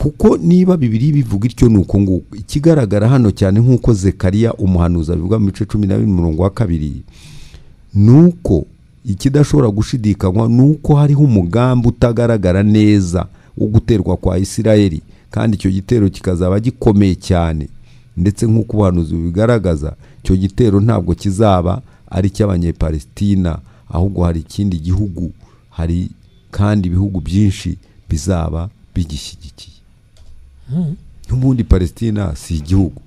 Kuko niba Bibiliya bivuga ityo, nuko nguko ikigaragara hano cyane nk'uko Zekariya umuhanuzi abivuga mu bice 12 umurongo wa 2, nuko ikidashobora gushidikanywa nuko hariho umugambi utagaragara neza wo guterwa kwa Isirayeli, kandi icyo gitero kikazaba gikomeye cyane. Ndetse nk'uko ubuhanuzi bubigaragaza, icyo gitero ntabwo kizaba ari icy'Abanyepalestina, ahubwo hari ikindi gihugu, hari kandi ibihugu byinshi bizaba bigishyigikiye. N'ubundi Palestina si igihugu,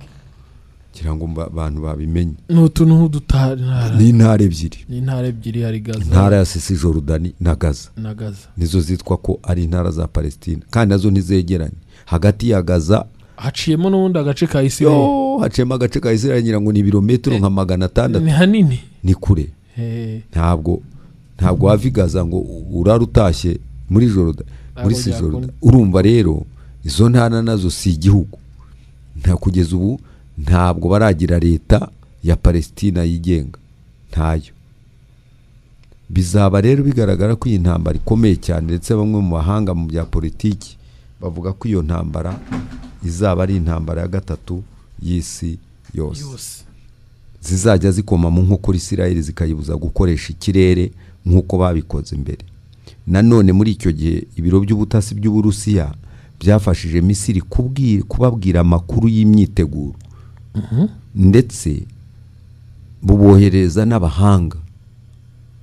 kugira ngo abantu babimenye. Ni utuntu nk'udutara, ni intara ebyiri, ni intara ebyiri, hari Gaza, intara ya Cisjordanie na Gaza, na Gaza nizo zitwa ko ari intara za Palestina, kandi nazo ntizegeranye. Hagati ya Gaza haciyemo n'ubundi agace ka Isirayeli, haciyemo agace ka Isirayeli, ngira ngo ni ibirometero nka 600. Ni hanini, ni kure. Ntabwo wava i Gaza ngo urare utashye muri Jordan, muri Cisjordanie. Urumva rero izo ntara nazo si igihugu, nta kugeza ubu ntabwo baragira leta ya Palestina yigenga, ntayo. Bizaba rero bigaragara ko iyi ntambara ikomeye cyane, ndetse bamwe mu bahanga mu bya politiki bavuga ko iyo ntambara izaba ari intambara ya 3 y'isi yose. Zizajya zikoma mu nkokora Isirayeli, zikayibuza gukoresha ikirere nk'uko babikoze mbere. Nanone muri icyo gihe ibiro by'ubutasi by'Uburusiya byafashije Misiri kubabwira amakuru y'imyiteguro, ndetse bubohereza n'abahanga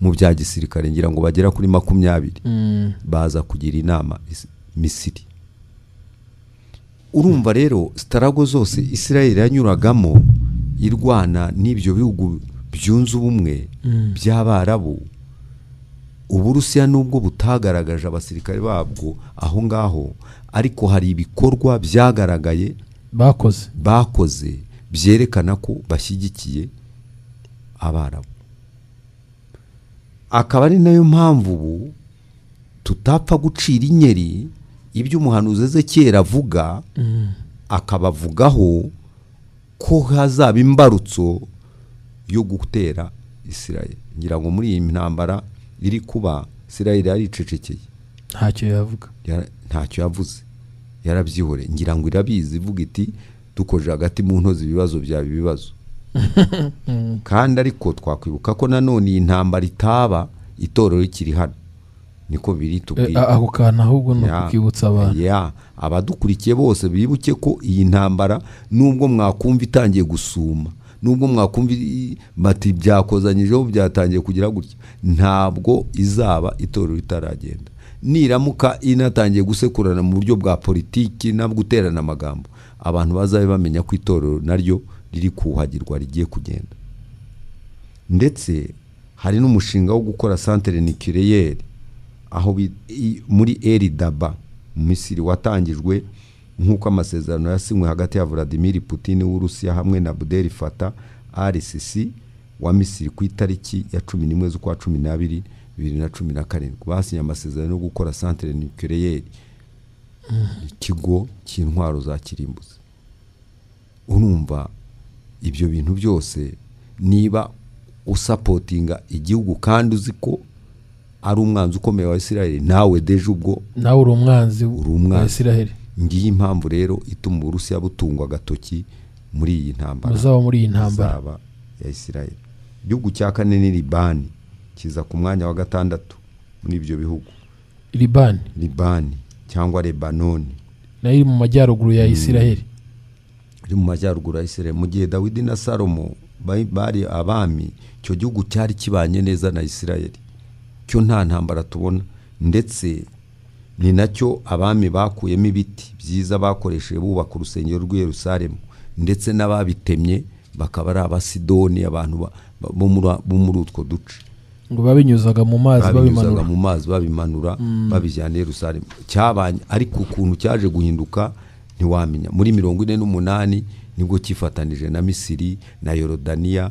mu bya gisirikare, ngira ngo bagera kuri 20, baza kugira inama Misiri. Urumva rero starago zose Isirayeli yanyuragamo irwana n'ibyo bihugu byunze ubumwe by'Abarabu, Uburusiya nubwo butagaragaje abasirikare babwo aho ngaho, ariko hari ibikorwa byagaragaye bakoze byerekana ko bashyigikiye Abarabu. Akaba ari nayo mpamvu ubu tutapfa gucira inyeri ibyo umuhanuzi Ezekiyeli avuga, akabavugaho ko hazaba imbarutso yo gutera Isirayeli. Ngira ngo muri iyi ntambara iri kuba, Isirayeli yaricecekeye, ntacyo yavuga, ntacyo yavuze, yarabyihore. Ngira ngo irabizi, ivuga iti dukoje hagati mu ntozi ibibazo byaba ibibazo. Kandi ariko twakwibuka ko nanone iyi ntambara itaba itorero rikiri hano, niko biri tubwira. Ako kantu ahubwo no kukibutsa abantu, abadukurikiye bose bibuke ko iyi ntambara nubwo mwakumva itangiye gusuma, nubwo mwakumva bati byakozanyijeho byatangiye kugira gutya, ntabwo izaba itorero ritaragenda. Niramuka inatangiye gusekurana mu buryo bwa politiki no guterana amagambo, abantu bazabe bamenya ko itorero naryo riri kuhagirwa, rigiye kugenda. Ndetse hari n'umushinga wo gukora centre nucléaire aho muri El Daba mu Misiri, watangijwe nk'uko amasezerano yasinywe hagati ya Vladimir Putin w'Urusiya hamwe na Abdel Fattah al-Sisi wa Misiri ku itariki ya 11 z'ukwa 12 2017. Basinye amasezerano yo gukora centre nucléaire, ikigo cy'intwaro za kirimbuzi. Urumva ibyo bintu byose, niba usapotinga igihugu kandi uzi ko ari umwanzi ukomeye wa Isirayeli, nawe deje ubwo nawe uri umwanzi wa Isirayeli. Ngiyi impamvu rero ituma Uburusiya butungwa agatoki muri iyi ntambara, muzaba muri iyi ntambara ya Isirayeli. Igihugu cya kane ni Libani, kiza ku mwanya wa 6 muri ibyo bihugu. Libani cyangwa Lebanoni, nayo iri mu majyaruguru ya Isirayeli, iri mu majyaruguru ya Isirayeli. Mu gihe Dawidi na Salomo bari abami, icyo gihugu cyari kibanye neza na Isirayeli, cyo nta ntambara tubona. Ndetse ni nacyo abami bakuyemo ibiti byiza bakoresheje bubaka urusengero rw'i Yerusalemu, ndetse n'ababitemye bakaba ari Abasidoni, abantu bo muri utwo duce, ngo babinyuzaga mu mazi, babimanura babijyana i Yerusalemu. Cyabanye ariko ukuntu cyaje guhinduka ntiwamenya. Muri 48 nibwo cyifatanije na Misiri na Yorodaniya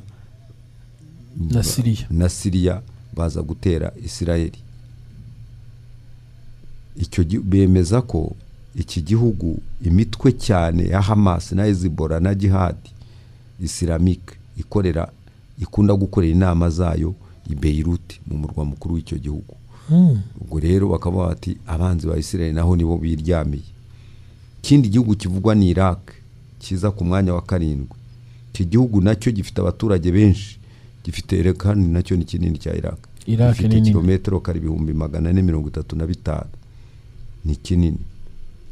na Siriya baza gutera Isirayeli. Icyo bemeza ko iki gihugu imitwe cyane ya Hamas na Hezbollah na Jihad Islamic ikorera, ikunda gukorera inama zayo i Beirut mu murwa mukuru w'icyo gihugu. Ubwo rero bakaba bati abanzi ba Isirayeli naho nibo biryamiye. Ikindi gihugu kivugwa ni Iraq kiza ku mwanya wa 7. Iki gihugu nacyo gifite abaturage benshi, gifite rekani nacyo ni kinini cya Iraq. Iraq ni kilometero kare 435,000, ni kinini.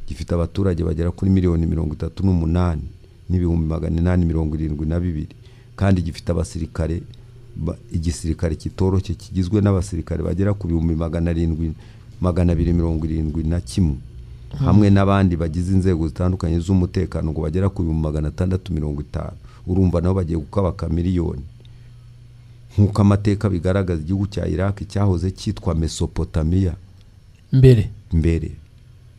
Gifite abaturage bagera kuri miliyoni 38,872, kandi gifite abasirikare, igisirikare kitoroshye kigizwe n'abasirikare bagera ku 700,271 hamwe n'abandi bagize inzego zitandukanye z'umutekano ngo bagera ku 650,000. Urumva nabo bagiye gukabaka miliyoni. Nkuko amateka bigaragaza, igihugu cya Iraq cyahoze cyitwa Mesopotamia mbere,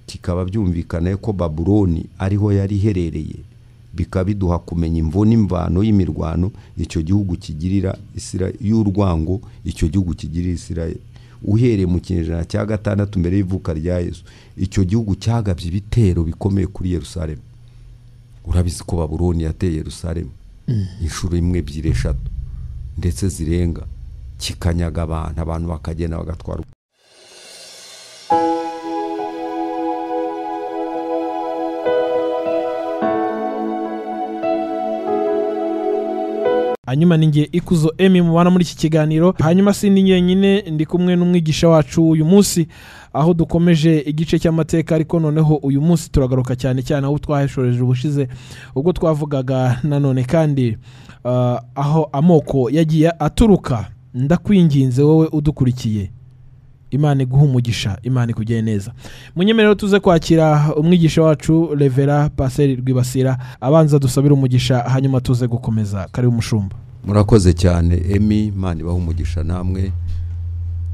kikaba byumvikana ko Babuloni ariho yari iherereye, bikaba biduha kumenya imvo n'imvano y'imirwano icyo gihugu kigirira Israel, y'urwango icyo gihugu kigirira Israel. Uhereye mu kinyejana cya 6 mbere y'ivuka rya Yesu, icyo gihugu cyagabye ibitero bikomeye kuri Yerusalemu. Urabizi ko Babuloni yateye Yerusalemu inshuro 1, 2, 3 ndetse zirenga, kikanyaga abantu bakagenda bagatwara. Hanyuma ninjye Ikuzo Emi mubana muri iki kiganiro. Hanyuma sindi nyenyine, ndi kumwe n'umwigisha wacu uyu munsi, aho dukomeje igice cy'amateka, ariko noneho uyu munsi turagaruka cyane cyane aho twaheshoreje ubushize, ubwo twavugaga nanone kandi aho amoko yagiye aturuka. Ndakwinginze wowe udukurikiye, Imana iguhe umugisha, Imana ikugire neza. Munyemerero tuze kwakira umwigisha wacu Revera Paseri Rwibasira, abanza dusabira umugisha hanyuma tuze gukomeza. Karibu mushumba. Murakoze cyane Emi, Imana ibahe umugisha namwe.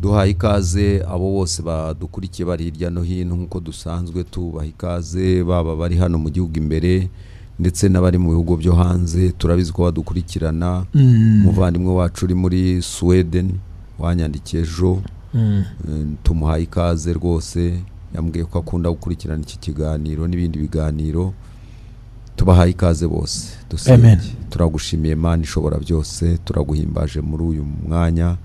Duhaye ikaze abo bose badukurikiye bari hirya no hino, nkuko dusanzwe tubaha ikaze, baba bari hano mu gihugu imbere ndetse n'abari mu bihugu byo hanze. Turabizi ko badukurikirana. Umuvandimwe wacu uri muri Sweden wanyandikiye ejo, tumuhaye ikaze rwose, yambwiye ko akunda gukurikirana iki kiganiro n'ibindi biganiro. Tubahaye ikaze bose. Amen. Turagushimiye Imana ishobora byose, turaguhimbaje muri uyu mwanya,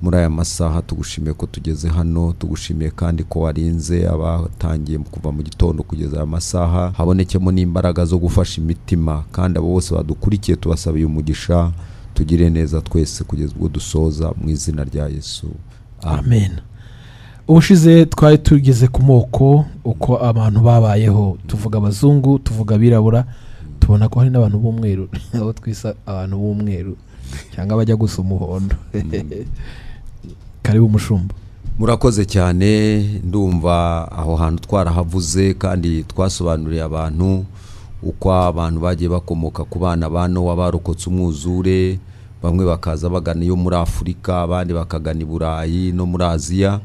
muri aya masaha. Tugushimiye ko tugeze hano, tugushimiye kandi ko warinze abatangiye kuva mu gitondo kugeza aya masaha, habonekemo n'imbaraga zo gufasha imitima, kandi abo bose badukurikiye tubasabiye umugisha. Tugire neza twese kugeza ubwo dusoza, mu izina rya Yesu. Amen. Ubushize twari tugeze ku moko, uko abantu babayeho, tuvuga abazungu, tuvuga abirabura, tubona ko hari n'abantu b'umweru, abo twisa abantu b'umweru cyangwa bajya gusa umuhondo. Karibu mushumba. Murakoze cyane. Ndumva aho hantu twarahavuze kandi twasobanuriye abantu uko abantu bagiye bakomoka ku bana ba Nowa barokotse umwuzure, bamwe bakaza bagana iyo muri Afurika, abandi bakagana i Burayi no muri Aziya.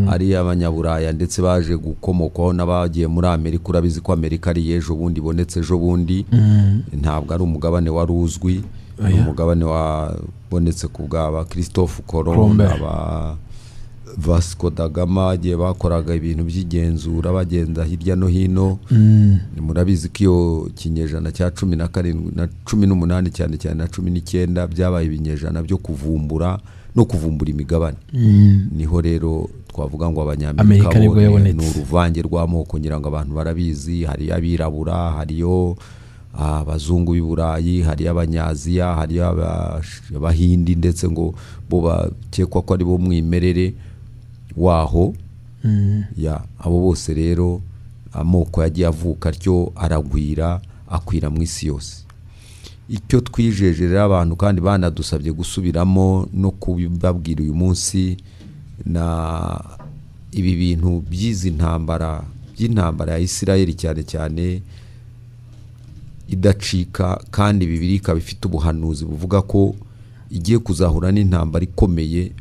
Ari abanyaburaya ndetse baje gukomokwaho n'abagiye muri Amerika. Urabizi ko Amerika ari ejo bundi ibonetse ejo bundi, ntabwo ari umugabane wari uzwi, umugabane wabonetse ku bwa Christophe Colomb, aba Vasco da Gama bagiye bakoraga ibintu by'igenzura bagenda hirya no hino. Murabizi ko iyo kinyejana cya 17 na 18 cyane cyane na 19 byabaye ibinyejana byo kuvumbura no kuvumbura imigabane. Niho rero twavuga ngo abanyamerika ni uruvange rw'amoko, ngira ngo abantu barabizi. Hari abirabura, hariyo abazungu b'i Burayi, hari abanyaziya, hari abahindi, ndetse ngo bo bakekwa ko ari bo mwimerere waho. Ya abo bose rero amoko yagiye avuka atyo aragwira, akwira mu isi yose. Icyo twijeje rero abantu kandi banadusabye gusubiramo no kubabwira uyu munsi, na ibi bintu by'izi ntambara, by'intambara ya Israel cyane cyane idacika, kandi Bibiliya ikaba ifite ubuhanuzi buvuga ko igiye kuzahura n'intambara ikomeye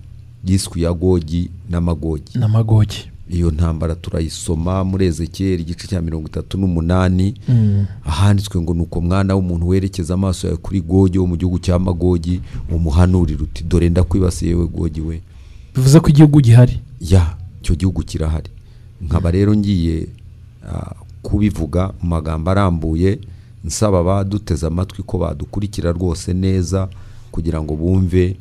yiswe ya Gogi na Magogi. Iyo ntambara turayisoma muri Ezekiel igice cya 38, ahanditswe ngo nuko mwana w'umuntu werekeza amaso yawe kuri Gogi wo mu gihugu cya Magogi, umuhanurira uti dore ndakwibasiye we Gogi we. Bivuze ko igihugu gihari. Ya, icyo gihugu kirahari. Nkaba rero ngiye kubivuga mu magambo arambuye, nsaba baduteze amatwi ko badukurikira rwose neza kugira ngo bumve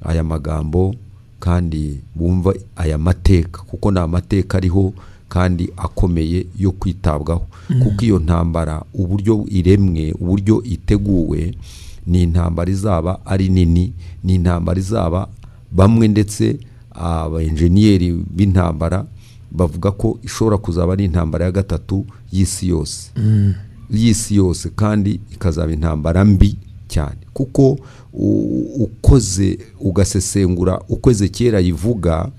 aya magambo kandi bumva aya mateka, kuko ni amateka ariho kandi akomeye yo kwitabwaho. Kuko iyo ntambara uburyo iremwe, uburyo iteguwe, ni intambara izaba ari nini, ni intambara izaba bamwe ndetse abaenjeniyeri b'intambara bavuga ko ishobora kuzaba ari intambara ya gatatu y'isi yose. Y'isi yose, kandi ikazaba intambara mbi cyane. Kuko ukoze ugasesengura uko Ezekiyeli yivuga,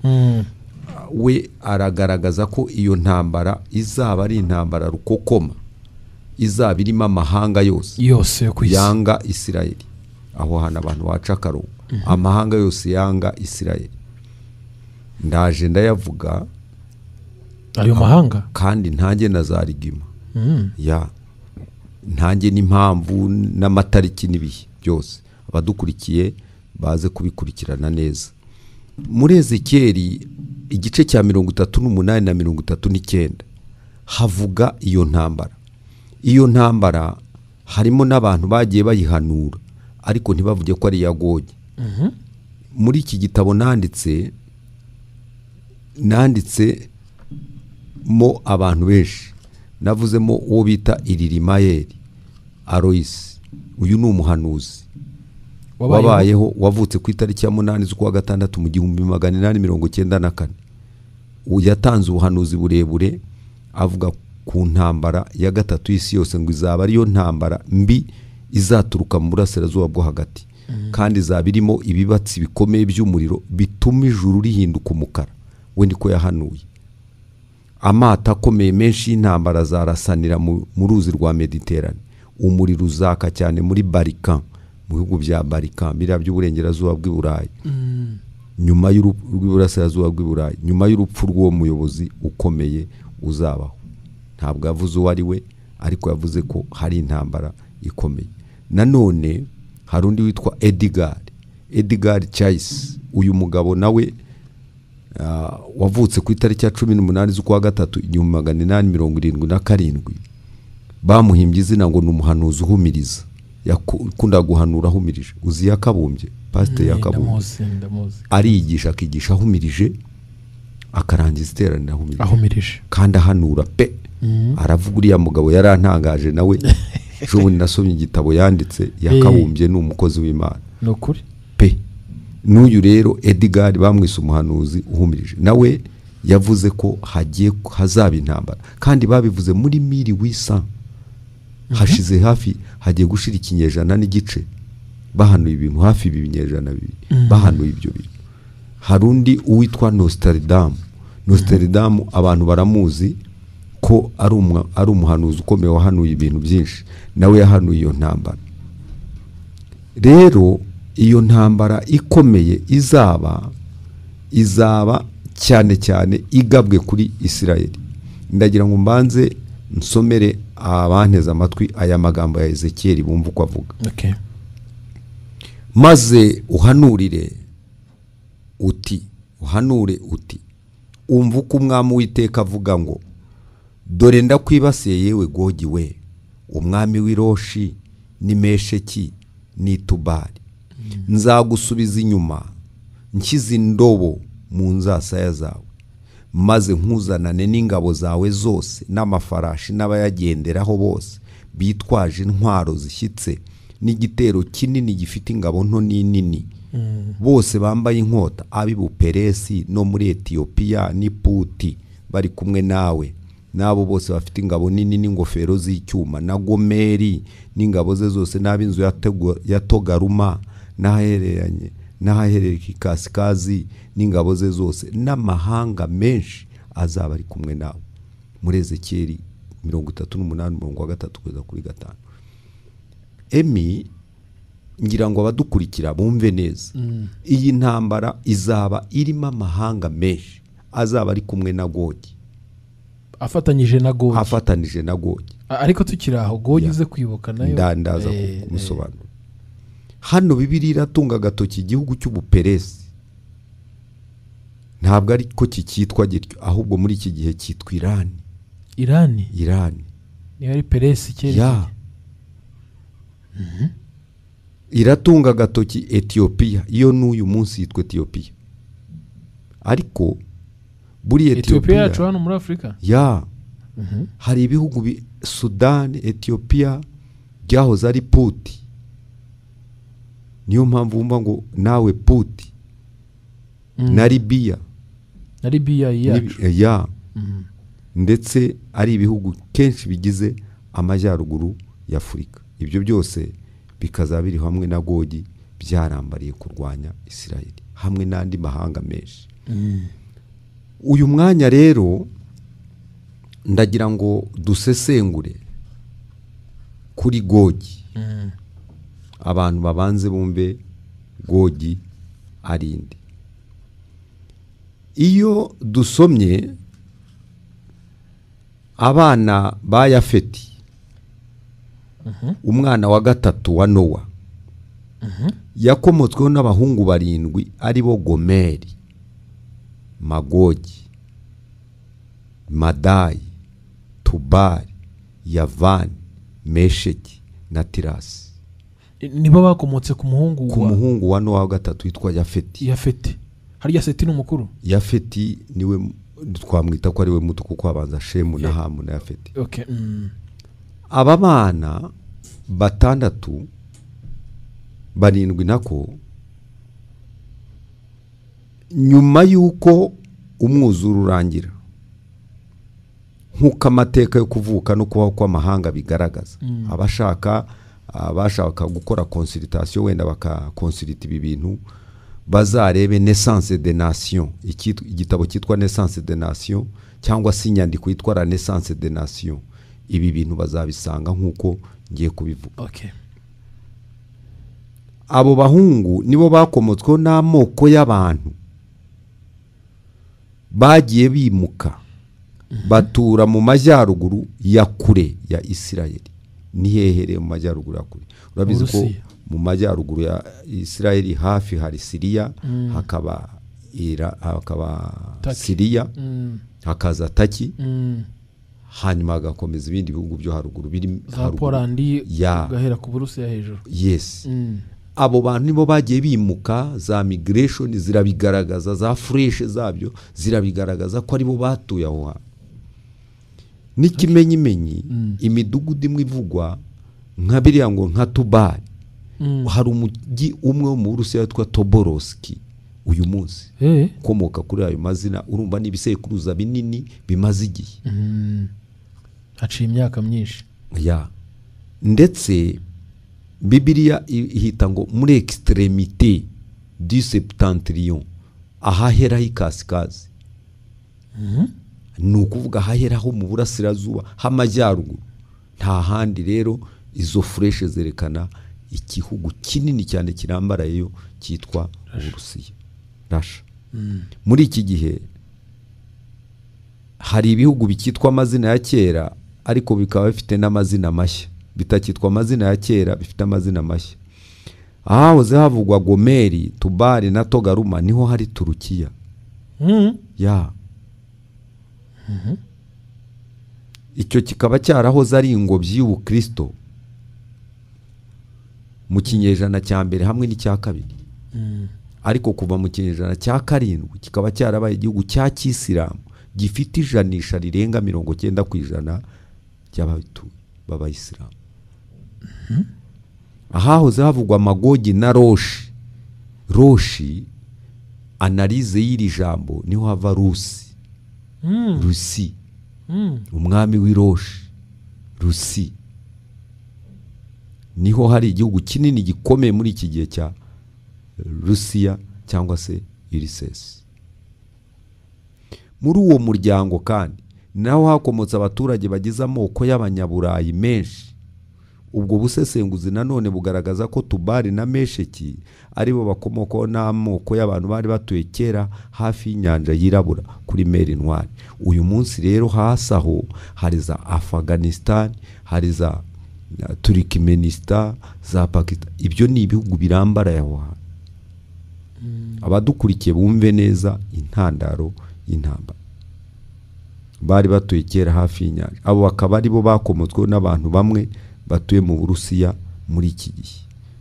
we aragaragaza ko iyo ntambara izaba ari intambara rukokoma, izaba irimo amahanga yose yose yo ku isi yanga Isirayeli. Aho hantu abantu baca akarongo, amahanga yose yanga Isirayeli. Ndaje ndayavuga ayo mahanga, kandi ntange na za rigima ya ntange n'impamvu n'amatariki n'ibihe byose, abadukurikiye baze kubikurikirana neza. Muri Ezekiyeli igice cya 38 na 39 havuga iyo ntambara. Iyo ntambara harimo n'abantu bagiye bayihanura ariko ntibavuge ko ari iya Gogi. Muri iki gitabo nanditse mo abantu benshi, navuzemo uwo bita Iririmayeli Alois. Uyu ni umuhanuzi wabayeho, wavutse ku itariki ya 8 z'ukwa gatandatu mu 1894. Yatanze ubuhanuzi burebure avuga ku ntambara ya gatatu y'isi yose, ngo izaba ariyo ntambara mbi izaturuka mu burasirazuba bwo hagati, kandi izaba irimo ibibatsi bikomeye by'umuriro bituma ijuru rihinduka umukara. We niko yahanuye. Amato akomeye menshi y'intambara zarasanira mu ruzi rwa Mediterane. Umuriro uzaka cyane muri Balkan, mu bihugu bya Balkan biriya by'uburengerazuba bw'i Burayi, nyuma y'uburasirazuba bw'i Burayi, nyuma y'urupfu rw'uwo muyobozi ukomeye uzabaho. Ntabwo yavuze uwo ari we, ariko yavuze ko hari intambara ikomeye. Nanone hari undi witwa Edgar Chase. Uyu mugabo nawe wavutse ku itariki ya 18 z'ukwa gatatu 1877, bamuhimbye izina ngo ni umuhanuzi uhumiriza. Yakunda guhanura ahumirije. Uzi Yakabumbye, pasiteri Yakabumbye, ariyigisha akigisha ahumirije, akarangiza iteraniro ahumirije, kandi ahanura pe. Aravuga uriya mugabo yarantangaje nawe. Ejo nasomye igitabo yanditse, Yakabumbye ni umukozi w'Imana nukuri pe. N'uyu rero Edgar bamwise umuhanuzi uhumirije, nawe yavuze ko hagiye hazaba intambara, kandi babivuze muri 1800. Hashize hafi, hagiye gushira ikinyejana n'igice bahanuye ibintu hafi ibinyejana bibiri, bahanuye ibyo bintu. Hari undi uwitwa Nostradamus. Nostradamus abantu baramuzi ko ari umuhanuzi ukomeye wahanuye ibintu byinshi, nawe yahanuye iyo ntambara. Rero iyo ntambara ikomeye izaba cyane cyane igabwe kuri Isirayeli. Ndagira ngo mbanze nsomere abanteze amatwi aya magambo ya Ezekiyeli bumva uko avuga. Maze uhanurire uti, uhanure uti, umva uko umwami Uwiteka avuga ngo, dore ndakwibasiye yewe Gogi we, umwami w'i Roshi n'i Mesheki n'i Tubali. Nzagusubiza inyuma nshyize indobo mu nzasaya zawe, maze nkuzanane n'ingabo zawe zose n'amafarashi n'abayagenderaho bose bitwaje intwaro zishyitse, n'igitero kinini gifite ingabo nto n'inini, bose bambaye inkota, ab'i Buperesi no muri Etiyopiya n'i Puti bari kumwe nawe, n'abo bose bafite ingabo nini n'ingofero z'icyuma, na Gomeri n'ingabo ze zose, n'ab'inzu ya Togaruma n'ahahereranye n'ahaherereye ikasikazi n'ingabo ze zose, n'amahanga menshi azaba ari kumwe nawe. Muri Ezekiyeli 38 umurongo wa 3 kugeza kuri 5. Emi, ngira ngo abadukurikira bumve neza. Iyi ntambara izaba irimo amahanga menshi azaba ari kumwe na Gogi, afatanyije na Gogi, afatanije na Gogi. Ariko tukiri aho Gogi uze kwibuka nayo ndaza kumusobanura. Hano Bibiliya iratunga agatoki igihugu cy'Ubuperesi. Ntabwo ariko kikitwa gityo, ahubwo muri iki gihe cyitwa Irani. Irani niyo ari Peresi kera. Iratunga agatoki Etiyopiya, iyo n'uyu munsi yitwa Etiyopiya. Ariko Buri Ethiopia yacu hano muri Afurika ya hari ibihugu Sudan, Ethiopia byahoze ari Puti. Niyo mpamvu wumva ngo nawe Puti. Na Libya, na Libya yacu ya ndetse ari ibihugu kenshi bigize amajyaruguru ya Afurika. Ibyo byose bikazaba biri hamwe na Gogi byarambariye kurwanya Isirayeli hamwe n'andi mahanga menshi. Uyu mwanya rero ndagira ngo dusesengure kuri Gogi. Abantu babanze bumve Gogi arinde. Iyo dusomye abana ba Yafeti, umwana wa gatatu wa Nowa, yakomotsweho n'abahungu barindwi aribo Gomeri, Magogi, Madayi, Tubali, Yavani, Mesheki na Tirasi. Nibo bakomotse ku muhungu wa Nowa wa gatatu witwa Yafeti. Yafeti. Harya Seti ni umukuru? Yafeti niwe twamwita ko ari we muto kuko abanza Shemu na Hamu na Yafeti. Okay. Aba bana batandatu barindwi nako, nyuma yuko umwuzuru urangira nkuko amateka yo kuvuka no kubaho kw'amahanga bigaragaza, abashaka gukora consultation wenda bakakonsulta ibi bintu bazarebe Naissance des Nations, igitabo cyitwa Naissance des Nations cyangwa se inyandiko yitwa La Naissance des Nations. Ibi bintu bazabisanga nkuko ngiye kubivuga. Okay. Abo bahungu nibo bakomotsweho n'amoko y'abantu bagiye bimuka batura mu majyaruguru ya kure ya Isirayeli. Ni hehere mu majyaruguru ya kure? Urabizi ko mu majyaruguru ya Isirayeli hafi hari Siriya, hakaba hakaba Siriya, hakaza Taki, hanyuma agakomeza ibindi bihugu byo haruguru biri za Polandi gahera ku Burusiya hejuru. Yes. Abo bantu nibo bagiye bimuka, za migration zirabigaragaza, za fresh zabyo zirabigaragaza ko aribo batuye aho hantu. N'ikimenyimenyi imidugudu imwe ivugwa nka biriya ngo nka Tubali. Hari umujyi umwe wo mu Burusiya witwa Toboroski uyu munsi ukomoka kuri ayo mazina. Urumva n'ibisekuruza binini bimaze igihe, haciye imyaka myinshi ya. Ndetse Bibiliya ihita ngo muri extremité du septentrion, ahahera h'ikasikazi, ni ukuvuga ahaheraho mu burasirazuba h'amajyaruguru. Nta handi rero izo fureshe zerekana igihugu kinini cyane kirambarayeyo cyitwa Uburusiya, Russia. Muri iki gihe hari ibihugu bikitwa amazina ya kera ariko bikaba bifite n'amazina mashya, bitakitwa amazina ya kera bifite amazina mashya. Ahahoze havugwa Gomeri, Tubali na Togaruma niho hari Turukiya. Ya. Icyo kikaba cyarahoze ari ingobyi y'Ubukristo mu kinyejana cya mbere hamwe n'icya kabiri. Ariko kuva mu kinyejana cya karindwi kikaba cyarabaye igihugu cya Kisilamu gifite ijanisha rirenga 90% ry'abatuye b'Abayisilamu. Ahahoze havugwa Magogi na Roshi. Roshi, analize y'iri jambo niho hava Rusi. Rusi. Umwami w'iroshi, Rusi. Niho hari igihugu kinini gikomeye muri iki gihe cya Rusiya cyangwa se URSS. Muri uwo muryango kandi naho hakomotse abaturage bagize amoko y'abanyaburayi menshi. Ubwo busesenguzi nanone bugaragaza ko Tubali na Mesheki aribo bakomokaho n'amoko y'abantu bari batuye kera hafi y'inyanja yirabura kuri Mer Noire. Uyu munsi rero hasi aho hari za Afghanistan, hari za Turkmenistan, za Pakistan. Ibyo ni ibihugu birambaraye aho hantu. Abadukurikiye bumve neza intandaro y'intambara. Bari batuye kera hafi y'inyanja. Abo bakaba aribo bakomotsweho n'abantu bamwe batuye mu Burusiya muri iki gihe.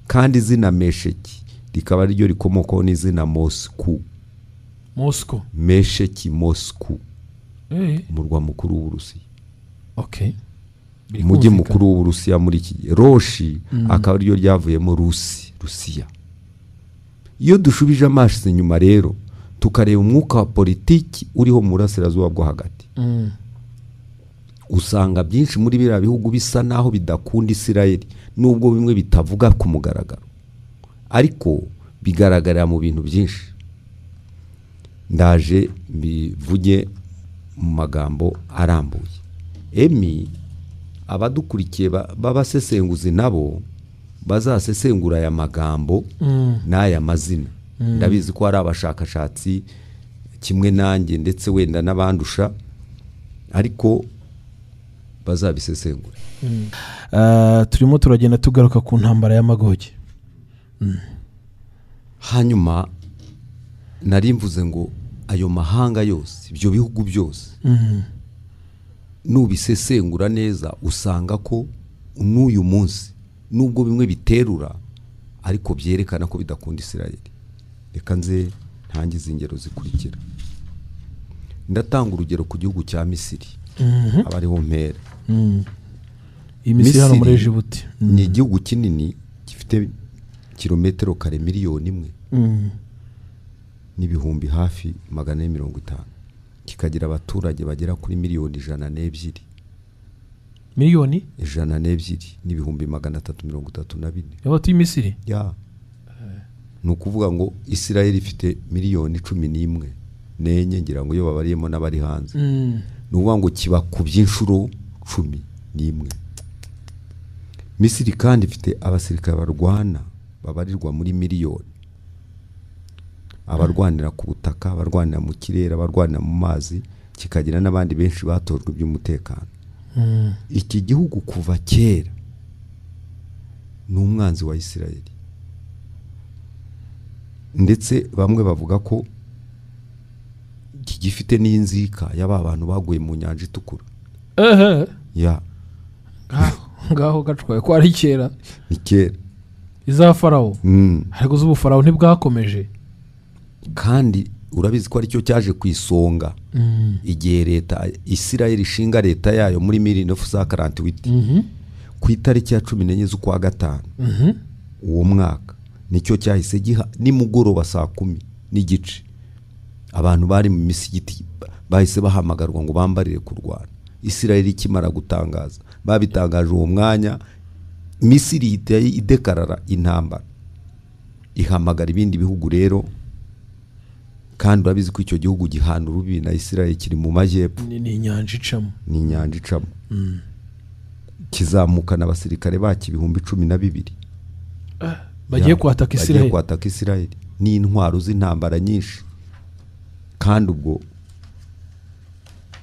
Kandi izina Mesheki rikaba ryo rikomokaho n'izina Moscou. Moscow, Mesheki, Moscow, umurwa mukuru w'Uburusiya. Okay. Umujyi mukuru w'Uburusiya muri iki gihe. Roshi akaba ariyo ryavuyemo Rusi, Rusiya. Iyo dushubije amaso inyuma rero tukareba umwuka wa politiki uriho mu burasirazuba bwo hagati, usanga byinshi muri biriya bihugu bisa naho bidakunda Isirayeli, nubwo bimwe bitavuga ku mugaragaro, ariko bigaragarira mu bintu byinshi. Ndaje mbivuge mu magambo arambuye. Emi abadukurikiye b'abasesenguzi nabo bazasesengura aya magambo n'aya mazina. Ndabizi ko hari abashakashatsi kimwe nanjye ndetse wenda n'abandusha, ariko bazabisesengura. Turimo turagenda tugaruka ku ntambara y'Amagogi. Hanyuma nari mvuze ngo ayo mahanga yose, ibyo bihugu byose, nubisesengura neza usanga ko n'uyu munsi nubwo bimwe biterura ariko byerekana ko bidakunda Isirayeli. Reka nze ntangize ingero zikurikira. Ndatanga urugero ku gihugu cya Misiri, abariho mpera. Misiri hano muri Egiputa ni igihugu kinini gifite kilometero kare 1,000,000 n'ibihumbi hafi 450, kikagira abaturage bagera kuri 102,000,000. 102,334,000 y'abatuye Misiri. Ya. Ni ukuvuga ngo Isirayeli ifite 11,000,000 nenye, ngira ngo iyo babariyemo n'abari hanze. Ni ukuvuga ngo kiba ku by'inshuro 11. Misiri kandi ifite abasirikare barwana babarirwa muri miliyoni, abarwanira ku butaka, abarwanira mu kirere, abarwanira mu mazi, kikagira n'abandi benshi batojwe by'umutekano. Iki gihugu kuva kera ni umwanzi wa Isirayeli, ndetse bamwe bavuga ko gifite n'inzika y'aba bantu baguye mu nyanja itukura. Ya. Ngaho gacwaye ko ari kera. Ni kera. Iza Farawo. Ariko z'ubu Farawo ntibwakomeje. Kandi urabizi ko aricyo cyaje ku isonga igihe leta Isirayeli ishinga leta yayo muri 1948 ku itariki ya 14 z'ukwa gatanu uwo mwaka, nicyo cyahise giha nimugoroba saa 10:15 abantu bari mu misigiti bahise bahamagarwa ngo bambarire kurwana. Isirayeli ikimara gutangaza, babitangaje uwo mwanya, Misiri ihita idekarara intambara, ihamagara ibindi bihugu rero. Kandi urabizi ko icyo gihugu gihana urubibi na Isirayeli kiri mu majyepfo, ni inyanja icamo, ni inyanja icamo. Kizamukana abasirikare baki 12,000 bagiye kwataka Isirayeli, bagiye kwataka Isirayeli n'intwaro z'intambara nyinshi. Kandi ubwo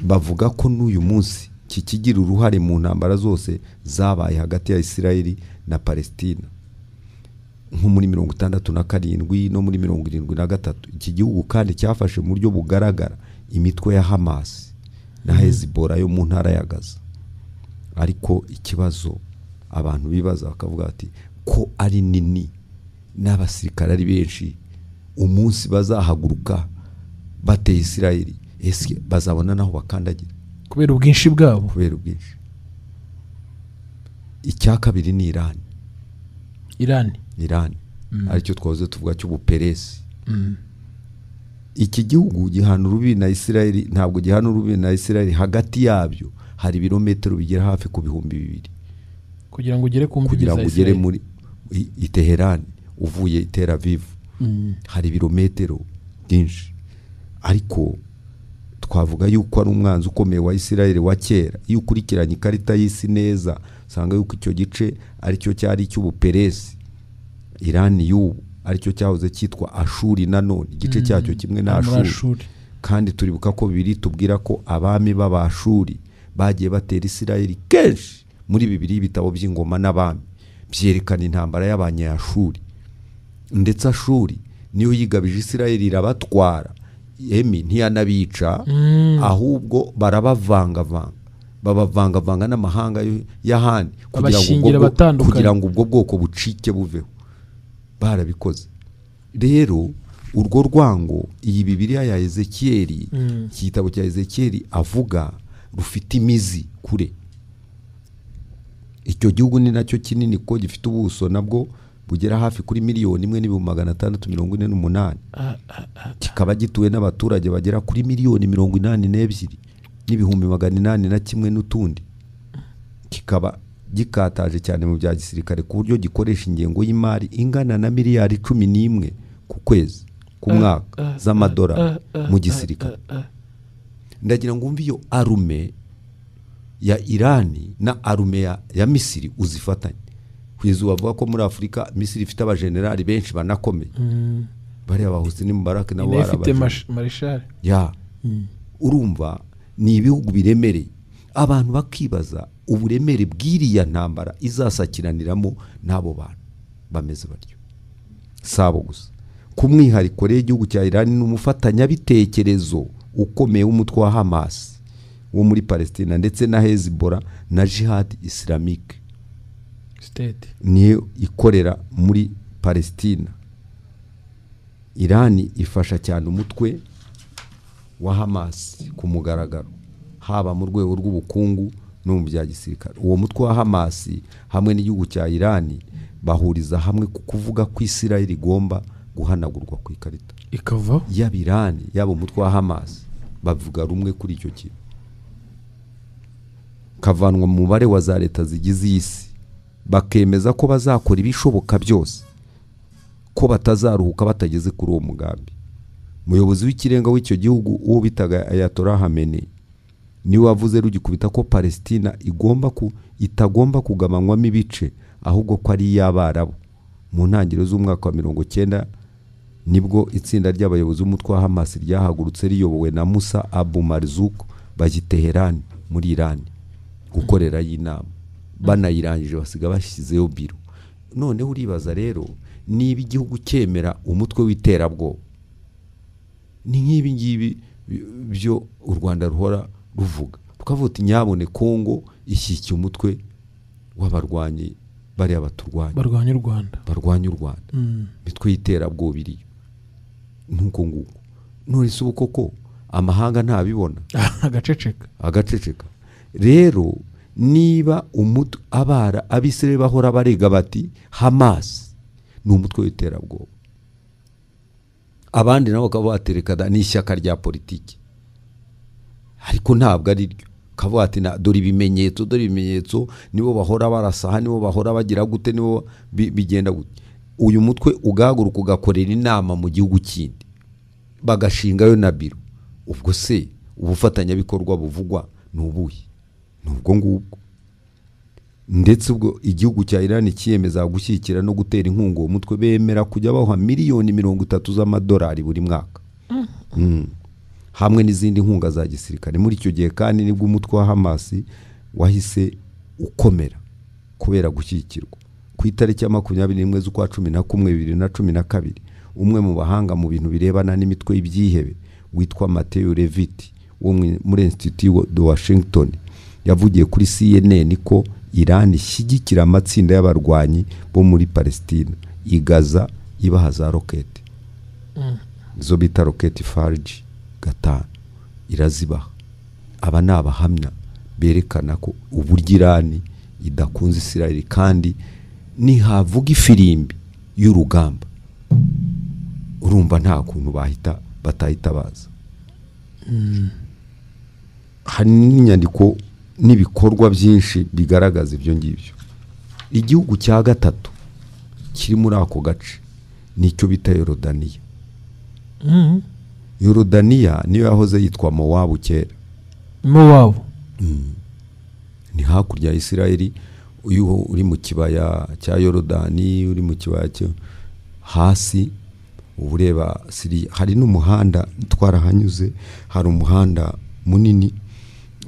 bavuga ko n'uyu munsi kikigira uruhare mu ntambara zose zabaye hagati ya Isirayeli na Palestina, nko muri 67 no muri 73. Iki gihugu kandi cyafashe mu buryo bugaragara imitwe ya Hamas na Hezbollah yo mu ntara ya Gaza. Ariko ikibazo abantu bibaza bakavuga ati ko ari nini n'abasirikare ari benshi, umunsi bazahaguruka bateye Isirayeli ese bazabona naho bakandagira kubera ubwinshi bwabo, kubera ubwinshi. Icya kabiri ni Iran. Iran aricyo twahoze tuvuga cy'ubuperesi. Iki gihugu gihana urubibi na Isirayeli, ntabwo gihana urubibi na Isirayeli, hagati yabyo hari ibirometero bigera hafi ku 2000 kugira ngo ugere ku mbibi za Isirayeli, kugira ngo ugere muri Teheran uvuye Tel Aviv. Hari ibirometero byinshi. Ariko twavuga yuko ari umwanzi ukomeye wa Isirayeli wa kera. Iyo ukurikiranye ikarita y'isi neza usanga yuko icyo gice aricyo cyari cy'ubuperesi. Iran y'ubu aricyo cyahoze cyitwa Ashuri nanone, igice cyacyo kimwe na Ashuri. Kandi turibuka ko bibiri tubwira ko abami b'Abashuri bagiye batera Isirayeli kenshi. Muri bibiri ibitabo by'ingoma n'abami byerekana intambara y'abanyashuri, ndetse Ashuri niyo yigabije Isirayeli irabatwara. Emi ntiyanabica, ahubwo barabavangavanga, babavangavanga n'amahanga y'ahandi kugira ngo ubwo bwoko bucike buveho. Barabikoze. Rero Urwo rwango iyi Bibiliya ya Ezekieli, iki gitabo cya Ezekieli avuga rufite imizi kure. Icyo gihugu ni nacyo kinini ko gifite ubuso nabwo bugera hafi kuri 1,648,000, kikaba gituwe n'abaturage bagera kuri 82,801,000 n'utundi. Kikaba gikataje cyane mu bya gisirikare ku buryo gikoresha ingengo y'imari ingana na miliyari 11 ku kwezi ku mwaka z'amadolari mu gisirikare. Ndagira ngo umve iyo arume ya Irani na arume ya Misiri uzifatanye. Kugeza bavuga ko muri Afurika Misiri ifite abajenerali benshi banakomeye. Bariya ba Hosni Mubarak nabo ifite marshal. Ya. Urumva ni ibihugu biremereye. Abantu bakibaza uburemere bw'iriya ntambara izasakiraniramo n'abo bantu bameze batyo. Sabo gusa. Ku mwihariko rero igihugu cya Irani ni umufatanyabitekerezo ukomeye w'umutwe wa Hamas wo muri Palestina ndetse na Hezbollah na Jihad Islamic State niyo ikorera muri Palestina. Irani ifasha cyane umutwe wa Hamas ku mugaragaro, haba mu rwego rw'ubukungu no mu bya gisirikare. Uwo mutwe wa Hamas hamwe n'igihugu cya Irani bahuriza hamwe ku kuvuga ko Israel igomba guhanagurwa ku ikarita ikava. Yaba Irani yaba umutwe wa Hamas bavuga rumwe kuri icyo kintu, kavanwa mu mubare wa za leta zigize isi, bakemeza ko bazakora ibishoboka byose ko batazaruhuka batageze kuri uwo mugambi. Umuyobozi w'ikirenga w'icyo gihugu uwo bitaga Ayatollah Khamenei niwe wavuze rugikubita ko Palestina igomba itagomba kugabanywamo ibice ahubwo ko ari iy'Abarabu. Mu ntangiriro z'umwaka wa 90 nibwo itsinda ry'abayobozi b'umutwe wa Hamas ryahagurutse riyobowe na Musa Abu Marzouk bajya i Teheran muri Iran gukorera y'inama. Banayirangije basiga bashyizeyo biro. Noneho uribaza rero niba igihugu cyemera umutwe w'iterabwoba ni nk'ibi ngibi byo u Rwanda ruhora ruvuga, tukavuga uti nyabone Kongo ishyikiye umutwe w'abarwanyi bariya baturwanya barwanya u Rwanda, barwanya u Rwanda, mitwe y'iterabwoba iriyo nkuko nguko. None se ubu koko amahanga ntabibona? Agaceceka, agaceceka. Rero niba umutwe abara abisirayeli bahora barega bati Hamas ni umutwe w'iterabwoba, abandi nabo bakaba batereka n'ishyaka rya politiki, ariko ntabwo ari ryo. Kavuga ati dore ibimenyetso, dore ibimenyetso, nibo bahora barasaha, nibo bahora bagira gute, nibo bigenda gute. Uyu mutwe ugahaguruka ugakorera inama mu gihugu kindi bagashingayo na biro, ubwo se ubufatanyabikorwa buvugwa ni ubuhe? Ni ubwo ngubwo. Ndetse ubwo igihugu cya Iran cyiyemeza gushyigikira no gutera inkunga uwo mutwe, bemera kujya baha miliyoni 30 z'amadolari buri mwaka, hamwe n'izindi nkunga za gisirikare. Muri icyo gihe kandi nibwo umutwe wa Hamas wahise ukomera kubera gushyigikirwa. Ku itariki ya 21 z'ukwa 11 2012, umwe mu bahanga mu bintu birebana n'imitwe y'ibyihebe witwa Matthew Levitt wo muri Institute de Washington yavugiye kuri CNN ko Iran ishyigikira amatsinda y'abarwanyi bo muri Palestina i Gaza ibaha za roketi, izo bita roketi Farge 5 irazibaha. Aba ni abahamya berekana ko uburyo Iran idakunze Israel, kandi nihavuga ifirimbi y'urugamba urumva nta kuntu bahita batahita baza. Hari n'inyandiko n'ibikorwa byinshi bigaragaza ibyo ngibyo. Igihugu cya gatatu kiri muri ako gace nicyo bita Yorodaniya. Yorodaniya niyo yahoze yitwa Mowabu kera. Mowabu ni hakurya ya Isirayeli. Uyu uri mu kibaya cya Yorodani, uri mu kibaya cyo hasi ubureba Siriya. Hari n'umuhanda twarahanyuze, hari umuhanda munini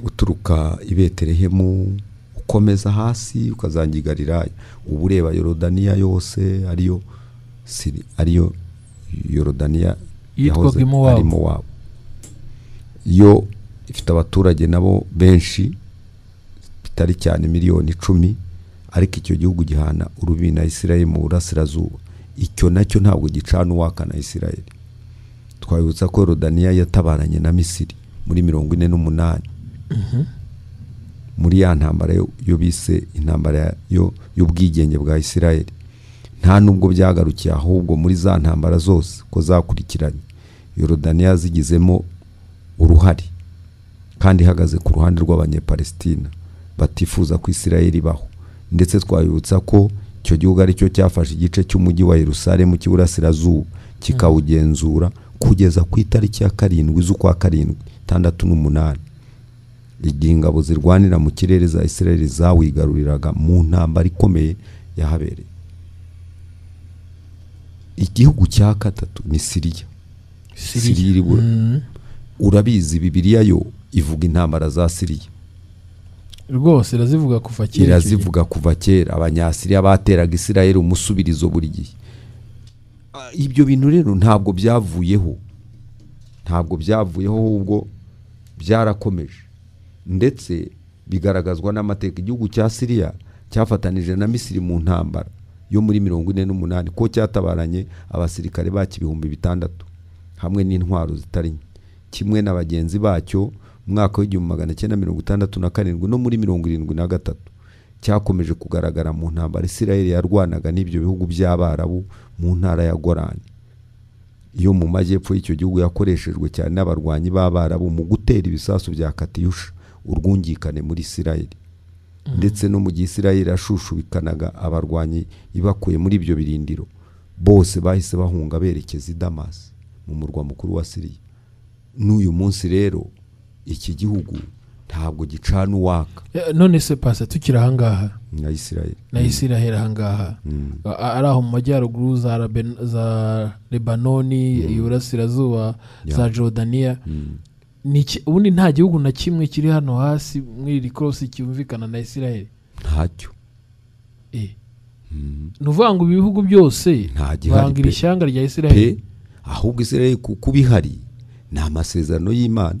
uturuka i Betelehemu ukomeza hasi ukazangira Galilaya, ubureba Yorodaniya yose ariyo Siri, ariyo Yorodaniya yitwaga ari Mowabu. Yo ifite abaturage nabo benshi bitari cyane miliyoni 10, ariko icyo gihugu gihana urubi na Isirayeli mu burasirazuba. Icyo nacyo ntabwo gicana uwaka na Isirayeli. Twabibutsa ko Yorodaniya yatabaranye na Misiri muri 48 muri ya ntambara yo bise intambara y'ubwigenge bwa Isirayeli. Nta nubwo byagarukiye, ahubwo muri za ntambara zose ko zakurikiranye Yorodaniya zigizemo uruhare kandi ihagaze ku ruhande rw'Abanyepalestina batifuza ko Isirayeli ibaho. Ndetse twabibutsa ko icyo gihugu ari cyo cyafashe igice cy'umujyi wa Yerusalemu cy'iburasirazuba kikawugenzura kugeza ku itariki ya 7 z'ukwa 7 68, igihe ingabo zirwanira mu kirere za Isirayeli zawigaruriraga mu ntambara ikomeye yahabereye. Igihugu cya gatatu ni Siriya. Siriya urabizi, Bibiliya yo ivuga intambara za Siriya rwose, irazivuga kuva kera, irazivuga kuva kera. Abanyasiriya bateraga Isirayeli umusubirizo buri gihe. Ibyo bintu rero ntabwo byavuyeho, ntabwo byavuyeho, ahubwo byarakomeje ndetse bigaragazwa n'amateka. Igihugu cya Siriya cyafatanije na Misiri mu ntambara yo muri 48 ko cyatabaranye abasirikare bacyo 6000 hamwe n'intwaro zitari nke, kimwe na bagenzi bacyo mu mwaka w'1967 no muri 73. Cyakomeje kugaragara mu ntambara Isirayeli yarwanaga n'ibyo bihugu by'Abarabu mu ntara ya Golani yo mu majyepfo y'icyo gihugu, yakoreshejwe cyane n'abarwanyi b'Abarabu mu gutera ibisasu bya Katyusha urwungikane muri Isirayeli. Ndetse no mu gihe Isirayeli yashushubikanaga abarwanyi ibakuye muri ibyo birindiro, bose bahise bahunga berekeza i Damas mu murwa mukuru wa Siriya. N'uyu munsi rero iki gihugu ntabwo gicana uwaka. None se pasa tukiri ahangaha na Isirayeli, na Isirayeli ahangaha ari aho mu majyaruguru za Lebanoni, iburasirazuba za Jordania, ubundi nta gihugu na kimwe kiri hano hasi muri iri korosi cyumvikana na Isirayeli, ntacyo. Ni ukuvuga ngo ibihugu byose bangira ishyanga rya Isirayeli, ahubwo Isirayeli kuko bihari ni amasezerano y'Imana.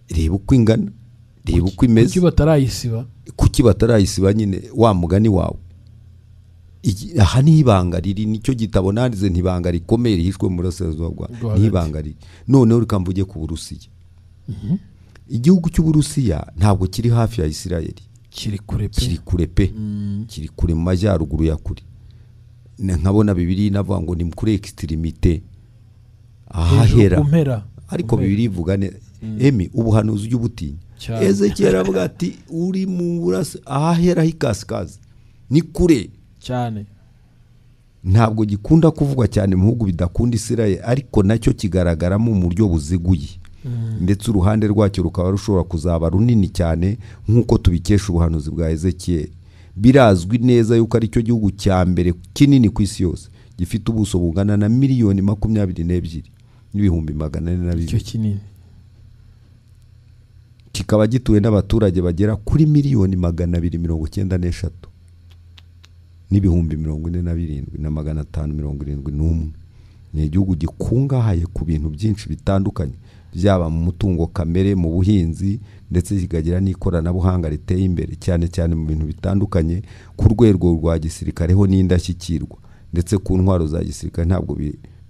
Reba uko ingana, reba uko imeze. Kuki batarayisiba? Kuki batarayisiba nyine wa mugani wawe. Aha ni ibanga riri, nicyo gitabo nanditse, ntibanga rikomeye rihishwe mu burasirazuba bwa, ntibanga riri. Noneho reka mvuge ku Burusiya. Igihugu cy'Uburusiya ntabwo kiri hafi ya Isirayeli, kiri kure pe, kiri kure pe, kiri kure mu majyaruguru ya kure. Nkabona Bibiliya inavuga ngo ni kuri extremité ahahera, ariko Bibiliya ivuga ne emi ubuhanuzi ujye ubutinya. Ezekiel avuga ati uri mu burasi ahahera hikasikazi, ni kure cyane. Ntabwo gikunda kuvugwa cyane mu bihugu bidakunda Isirayeli, ariko nacyo kigaragaramo mu buryo buziguye. Ndetse uruhande rwacyo rukaba rushobora kuzaba runini cyane nk'uko tubikesha ubuhanuzi bwa Ezekiel. Birazwi neza yuko ari cyo gihugu cya mbere kinini ku isi yose, gifite ubuso bungana na 22,402,402 Icyo kinini. Kikaba gituwe n'abaturage bagera kuri 293 n'ibihumbi 47,571. Ni igihugu gikungahaye ku bintu byinshi bitandukanye, byaba mu mutungo kamere, mu buhinzi, ndetse kikagira n'ikoranabuhanga riteye imbere cyane cyane mu bintu bitandukanye. Ku rwego rwa gisirikare ho n'indashyikirwa, ndetse ku ntwaro za gisirikare ntabwo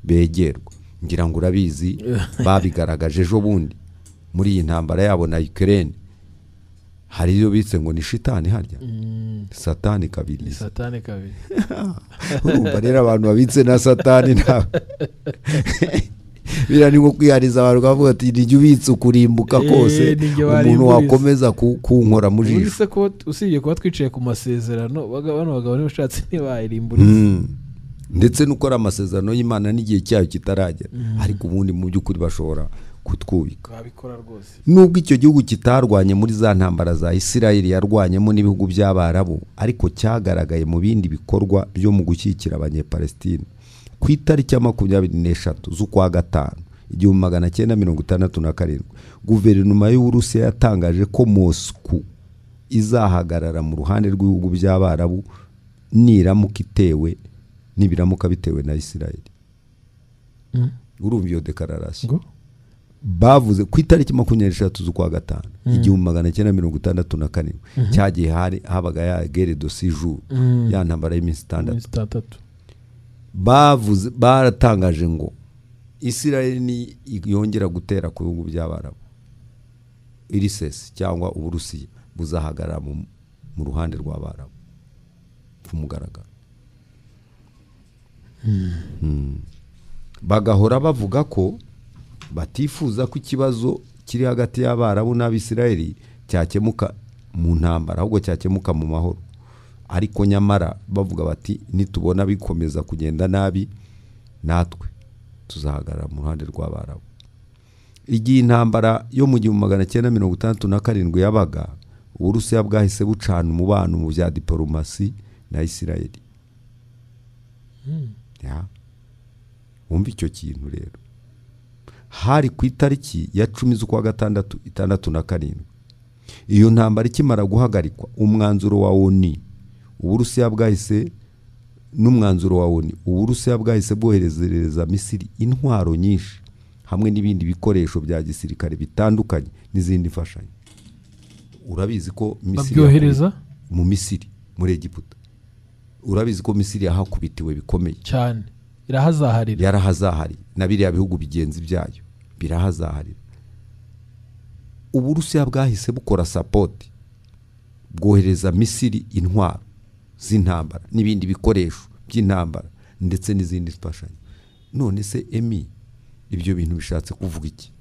begerwa. Ngira ngo urabizi, babigaragaje ejo bundi muri iyi ntambara yabo na Ukraine. Hari iyo bitse ngo ni shitani harya, satani kabiri, ni satani kabiri. Urumva rero abantu babitse na satani nta bira ni nko kwihariza abantu bavuga ati nijye ubitse ukurimbuka kose, umuntu wakomeza kunkora mu jisho. Uretse ko usibye kuba twicaye ku masezerano, bano bagabo n'abashatsi ntibayirimburiza, ndetse nuko ari amasezerano y'Imana n'igihe cyayo kitaragera, ariko ubundi mu by'ukuri bashobora kutwubika. Babikora rwose. Nubwo icyo gihugu kitarwanye muri za ntambara za Isirayeli yarwanyemo n'ibihugu by'Abarabu, ariko cyagaragaye mu bindi bikorwa byo mu gushyigikira Abanyepalestina. Ku itariki ya 23 z'ukwa 5 1967, guverinoma y'Uburusiya yatangaje ko Moscow izahagarara mu ruhande rw'ibihugu by'Abarabu niramuka itewe nibiramuka bitewe na Isirayeli. Urumva iyo declaration bavuze ku itariki 23 z'ukwa 5 1967, cyagiye hari habaga ya guerre de six jours, ya ntambara y'iminsi 6. Bavuze, baratangaje ngo Israel ni yongera gutera ku bihugu by'Abarabu, IRISES cyangwa Uburusiya buzahagarara mu ruhande rw'Abarabu ku mugaragaro. Bagahora bavuga ko batifuza ko ikibazo kiri hagati y'Abarabu n'Abisirayeli cyakemuka mu ntambara, ahubwo cyakemuka mu mahoro. Ariko nyamara bavuga bati nitubona bikomeza kugenda nabi natwe tuzahagarara mu ruhande rw'Abarabu. Igihe intambara yo mu 1967 yabaga, Uburusiya bwahise bucana umubano mu bya diplomasi na Isirayeli. Ya. Wumva icyo kintu rero. Hari ku itariki ya 10 z'ukwa gatandatu 67. Iyo ntambara ikimara guhagarikwa, umwanzuro wa ONU, Uburusiya bwahise n'umwanzuro wa ONU, Uburusiya bwahise bwoherezereza Misiri intwaro nyinshi hamwe n'ibindi bikoresho bya gisirikare bitandukanye n'izindi mfashanyo. Urabizi ko Misiri babyohereza mu Misiri muri Egiputa. Urabizi ko Misiri yahakubitiwe bikomeye cyane, irahazaharira, yarahazahari na biriya bihugu bigenzi byayo birahazaharira. Uburusiya bwahise bukora support, bwohereza Misiri intwaro z'intambara n'ibindi bikoresho by'intambara ndetse n'izindi mfashanyo. None se Emi, ibyo bintu bishatse kuvuga iki?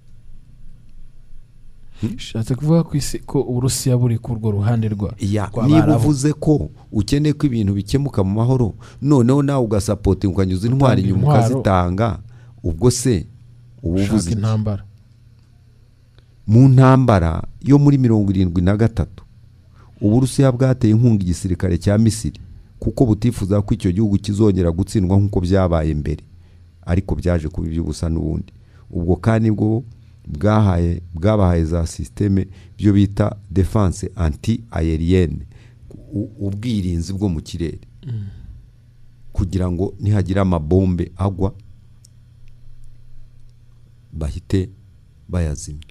Bishatse kuvuga ko isi ko Uburusiya buri ku rwo ruhande rwa niba uvuze ko ukeneye ko ibintu bikemuka mu mahoro, noneho nawe ugasapota ukanyuza intwari inyuma ukazitanga, ubwo se ubuvuze intambara? Mu ntambara yo muri 73 Uburusiya bwateye inkunga igisirikare cya Misiri kuko butifuza ko icyo gihugu kizongera gutsindwa nkuko byabaye mbere, ariko byaje kuba iby'ubusa n'ubundi. Ubwo kandi bwo bwabahaye za systeme byo bita defense anti aérienne, ubwirinzi bwo mu kirere, kugira ngo nihagira amabombe agwa bahite bayazimya.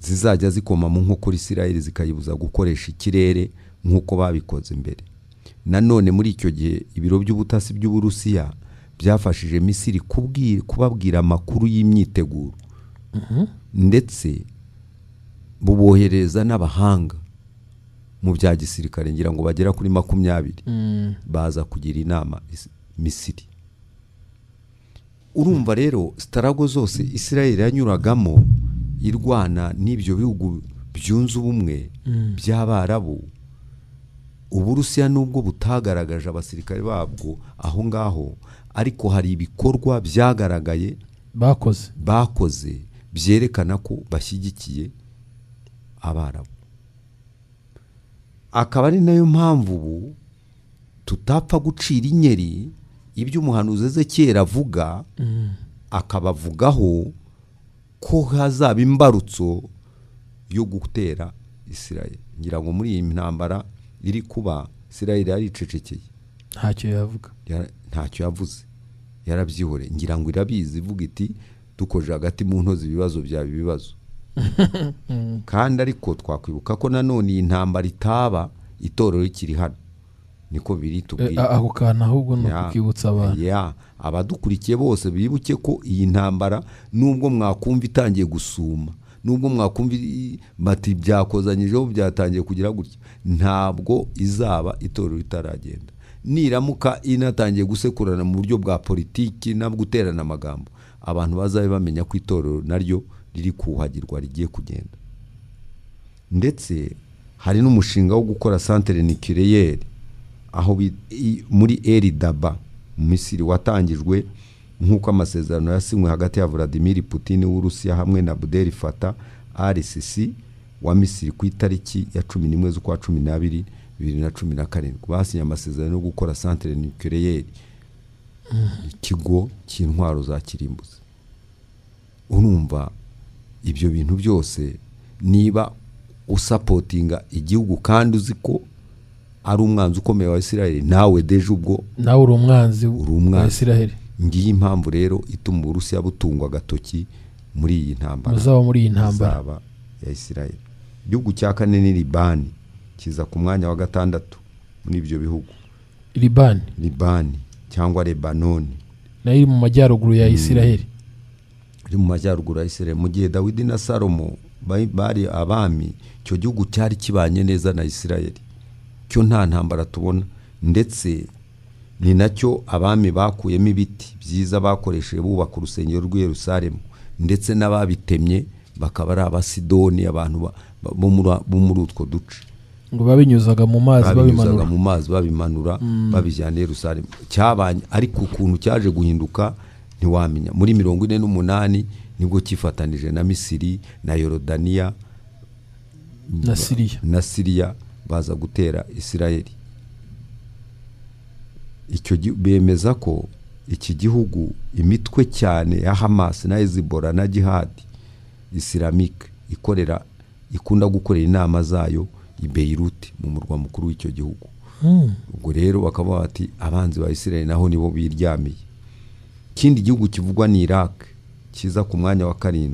Zizajya zikoma mu nkokora Isirayeli zikayibuza gukoresha ikirere nkuko babikoze mbere. Nanone muri icyo gihe ibiro by'ubutasi by'Uburusiya byafashije Misiri kubabwira amakuru y'imyiteguro, ndetse bubohereza n'abahanga mu bya gisirikare ngira ngo bagera kuri 20 baza kugira inama Misiri. Urumva rero starago zose Isirayeli yanyuragamo irwana n'ibyo bihugu byunze ubumwe by'Abarabu, Uburusiya nubwo butagaragaje abasirikare babwo aho ngaho, ariko hari ibikorwa byagaragaye bakoze byerekana ko bashyigikiye Abarabu. Akaba ari nayo mpamvu ubu tutapfa gucira inyeri ibyo umuhanuzi Ezekiyeli avuga, akabavugaho ko hazaba imbarutso yo gutera Isirayeli. Ngira ngo muri iyi ntambara iri kuba Isirayeli yaricecekeye, ntacyo yavuga, ntacyo yavuze, yarabyihore. Ngira ngo irabizi, ivuga iti dukoje hagati mu ntozi ibibazo byaba ibibazo. Kandi ariko twakwibuka ko nanone iyi ntambara itaba itorero rikiri hano, niko biri tubwira. Ako kantu ahubwo no kukibutsa abantu, abadukurikiye bose bibuke ko iyi ntambara nubwo mwakumva itangiye gusuma, nubwo mwakumva bati byakozanyijeho byatangiye kugira gutya, ntabwo izaba itorero ritaragenda. Niramuka inatangiye gusekurana mu buryo bwa politiki nabwo guterana amagambo, abantu bazabe bamenya ko itorero naryo riri kuhagirwa rigiye kugenda. Ndetse hari n'umushinga wo gukora centre nucléaire aho muri El Daba mu Misiri watangijwe nk'uko amasezerano yasinywe hagati ya Vladimir Putin w'Urusiya hamwe na Abdel Fattah al-Sisi wa Misiri ku itariki ya 11 z'ukwa 12 2017. Basinye amasezerano yo gukora centre nucléaire, ikigo cy'intwaro za kirimbuzi. Urumva ibyo bintu byose niba usapotinga igihugu kandi uzi ko ari umwanzi ukomeye wa Isirayeli, nawe deje ubwo nawe uri umwanzi wa Isirayeli. Ngiyi impamvu rero ituma Uburusiya butungwa agatoki muri iyi ntambara, muzaba muri iyi ntambara ya Isirayeli. Igihugu cya kane ni Libani, kiza ku mwanya wa 6 muri ibyo bihugu. Libani cyangwa Lebanoni. Nayo iri mu majyaruguru ya Isiraheli. Iri mu majyaruguru ya Isiraheli. Mu gihe Dawidi na Salomo bari abami, icyo gihugu cyari kibanye neza na Isiraheli, cyo nta ntambara tubona. Ndetse ni nacyo abami bakuyemo ibiti byiza bakoresheje bubaka urusengero rw'i Yerusalemu, ndetse n'ababitemye bakaba ari Abasidoni, abantu bo muri utwo duce. Ngo babinyuzaga mu mazi babimanura, mu mazi babimanura babijyana i Yerusalemu. Cyabanye, ariko ukuntu cyaje guhinduka ntiwamenya. Muri 48 nibwo cyifatanije na Misiri na Yorodaniya na Siriya baza gutera Isirayeli. Icyo bemeza ko iki gihugu imitwe cyane ya Hamas na Hezbollah na Jihad Islamic ikorera, ikunda gukorera inama zayo i Beirut mu murwa mukuru w'icyo gihugu. Ubwo rero bakaba bati abanzi ba Isirayeli naho nibo biryamiye. Ikindi gihugu kivugwa ni Iraq, kiza ku mwanya wa 7.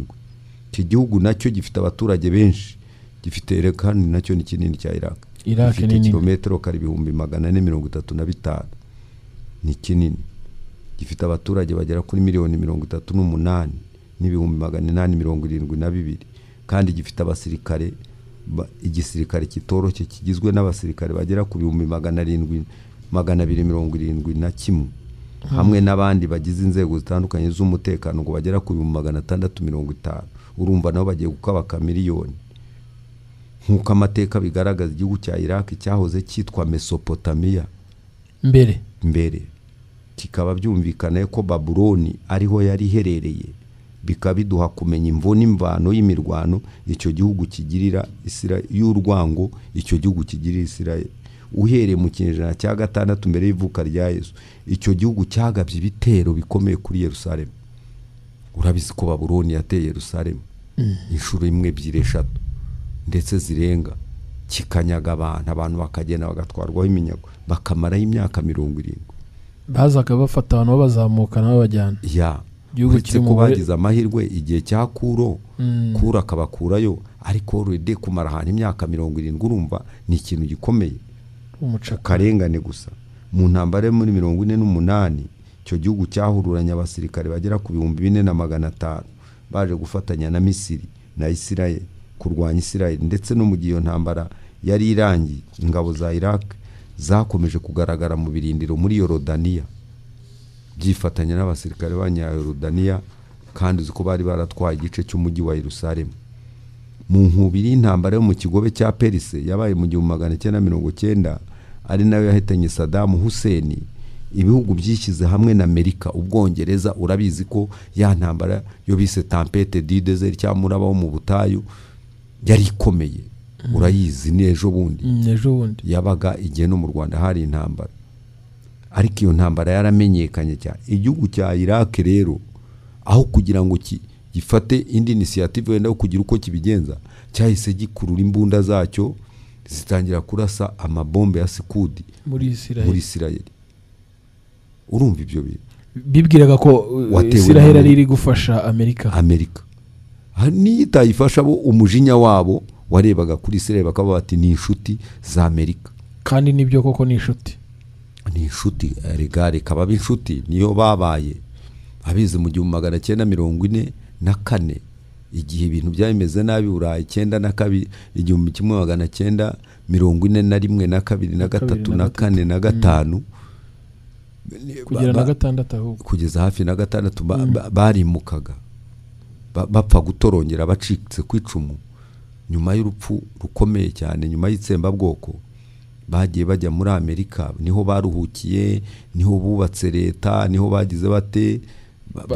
Iki gihugu nacyo gifite abaturage benshi, gifite kandi nacyo ni kinini cya Iraq. Iraq ni kilometero kare 435,000. Ni kinini. Gifite abaturage bagera kuri miliyoni 38 n'ibihumbi 872, kandi gifite abasirikare, igisirikare kitoroshye kigizwe n'abasirikare bagera ku 771,000 hamwe n'abandi bagize inzego zitandukanye z'umutekano ngo bagera ku 650,000. Urumva nabo bagiye gukabaka miliyoni. Nkuko amateka bigaragaza, igihugu cya Iraq cyahoze cyitwa Mesopotamia mbere, kikaba byumvikana ko Babuloni ariho yari iherereye, bikaba biduha kumenya imvo n'imvano y'imirwano icyo gihugu kigirira Isirayeli, y'urwango icyo gihugu kigirira Isirayeli. Uhereye mu kinyejana cya 6 mbere y'ivuka rya Yesu, icyo gihugu cyagabye ibitero bikomeye kuri Yerusalemu. Urabizi ko Babuloni yateye Yerusalemu inshuro 1, 2, 3 ndetse zirenga, kikanyaga abantu bakagenda bagatwarwaho iminyago, bakamaraho imyaka 70. Bazaga bafata abantu babazamuka n'ababajyana. Ya igihugu kirimo bagize amahirwe igihe cya Kuro, Kuro akabakurayo, ariko already kumara ahantu imyaka 70 urumva ni ikintu gikomeye, karengane gusa. Mu ntambara muri 48 icyo gihugu cyahururanye abasirikare bagera ku 4,500 baje gufatanya na Misiri na Isirayeli kurwanya Isirayeli. Ndetse no mu gihe iyo ntambara yari irangiye, ingabo za Iraq zakomeje kugaragara mu birindiro muri Yorodaniya, byifatanya n'abasirikare b'Abanyayorodaniya, kandi uzi ko bari baratwaye igice cy'umujyi wa Yerusalemu. Mu nkubiri y'intambara yo mu kigobe cya Perse yabaye mu 1990, ari nayo yahitanye Saddam Hussein, ibihugu byishyize hamwe na Amerika, Ubwongereza. Urabizi ko ya ntambara yo bise Tempête du désert cyangwa muraba wo mu butayu yari ikomeye. Urayizi ni ejo bundi. Yabaga igihe no mu Rwanda hari intambara, ariko iyo ntambara yaramenyekanye cyane. Igihugu cya Iraq rero, aho kugira ngo gifate indi initiative wenda kugira uko kibigenza, cyahise gikurura imbunda zacyo zitangira kurasa amabombe ya Sikudi muri Isirayeli. Urumva ibyo bintu bibwiraga ko Isirayeli ari iri gufasha Amerika. Niyo itayifasha, bo umujinya wabo warebaga kuri Isirayeli bakaba bati ni inshuti za Amerika. Kandi nibyo koko ni inshuti. Ni inshuti, regare kaba inshuti niyo babaye. Abize mu 1944 igihe ibintu byameze nabi Burayi 92, 1941 na 2 na 3 na 4 na 5 kugera na 6 ahubwo kugeza hafi na 6 barimukaga bapfa gutorongera bacitse kwicumu. Nyuma y'urupfu rukomeye cyane, nyuma y'itsembabwoko, bagiye bajya muri Amerika, niho baruhukiye, niho bubatse leta, niho bagize bate,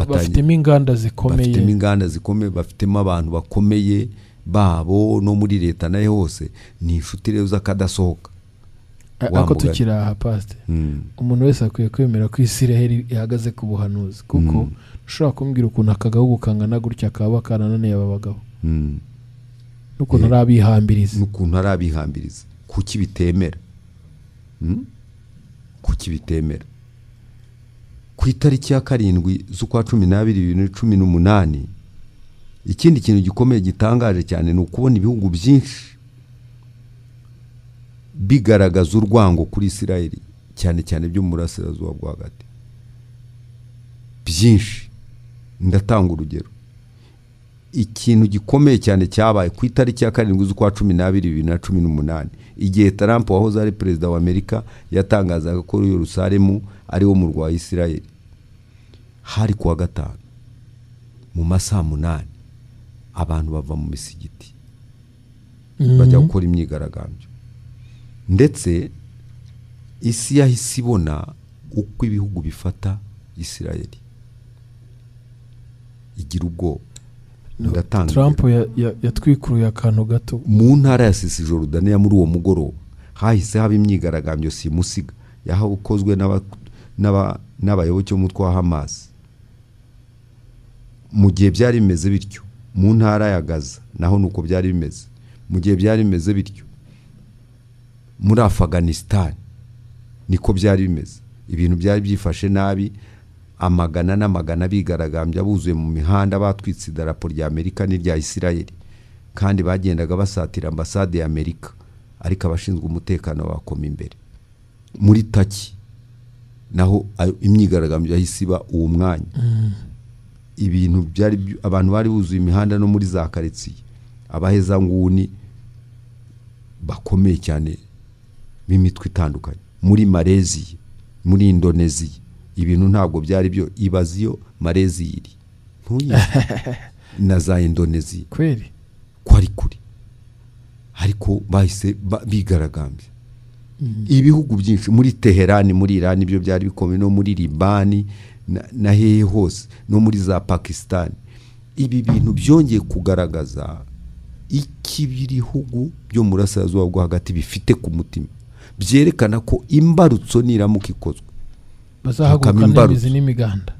bafitemo inganda zikomeye, bafitemo abantu bakomeye babo no muri leta nayo hose. Ni inshuti rero z'akadasohoka. Ako tukiri aha pastor, umuntu wese akwiye kwemera ko Isiraheli ihagaze ku buhanuzi, kuko ushobora kumbwira ukuntu akagahugu kangana gutya kaba karananiye aba bagabo, n'ukuntu arabihambiriza, kuki bitemera? Kuki bitemera? Ku itariki ya 7 z'ukwa 12 2018, ikindi kintu gikomeye gitangaje cyane ni ukubona ibihugu byinshi bigaragaza urwango kuri Isirayeli, cyane cyane byo mu burasirazuba bwo hagati. Byinshi. Ndatanga urugero. Ikintu gikomeye cyane cyabaye ku itariki ya 7 z'ukwa 12 2018, igihe Trump wahoze ari perezida wa Amerika yatangazaga ko Yerusalemu ari wo murwa wa Isirayeli. Hari kuwa gatanu mu masaha 8 abantu bava mu misigiti bajya gukora imyigaragambyo, ndetse isi yahise ibona uko ibihugu bifata Isirayeli igira ubwoba. Ndatanga Trump yatwikuruye akantu gato. Mu ntara ya Cisjordania muri uwo mugoroba hahise haba imyigaragambyo simusiga yahakozwe n'abayoboke b'umutwe wa Hamas. Mu gihe byari bimeze bityo mu ntara ya Gaza naho nuko byari bimeze. Mu gihe byari bimeze bityo muri Afghanistan niko byari bimeze. Ibintu byari byifashe nabi, amagana n'amagana bigaragambya buzuye mu mihanda, batwitse idarapo rya Amerika n'irya Isirayeli, kandi bagendaga basatira ambasade ya Amerika, ariko abashinzwe umutekano bakoma imbere. Muri Turkey naho imyigaragambyo yahise iba uwo mwanya. Ibintu byari, abantu bari buzuye imihanda no muri za quartier, abaheza nguni bakomeye cyane b'imitwe itandukanye. Muri Malaysia, muri Indonesia, ibintu ntabwo byari byo. Ibaziyo Malaysia iri ntuyi na za Indonesia kweli ko ari kuri, ariko bahise bigaragambya. Ibihugu byinshi muri Teheran, muri Iran ibyo byari bikomeye, no muri Libani na hehe hose, no muri za Pakistan. Ibi bintu byongeye kugaragaza ikibirihugu byo murasirazuba bwo hagati bifite ku mutima, byerekana ko imbarutso niramuka ikozwe bazahaguruka n'imizi n'imiganda,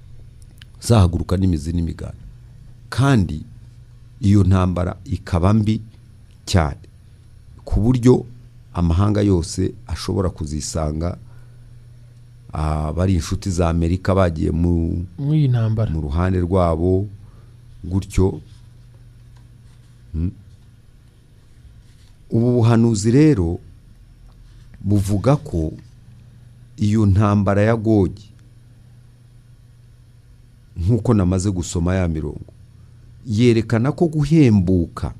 zahaguruka n'imizi n'imiganda, kandi iyo ntambara ikaba mbi cyane ku buryo amahanga yose ashobora kuzisanga. Bari inshuti za Amerika bagiye mu ntambara mu ruhande rwabo gutyo. Ubu buhanuzi rero buvuga ko iyo ntambara ya Gogi, nkuko namaze gusoma ya mirongo, yerekana ko guhembuka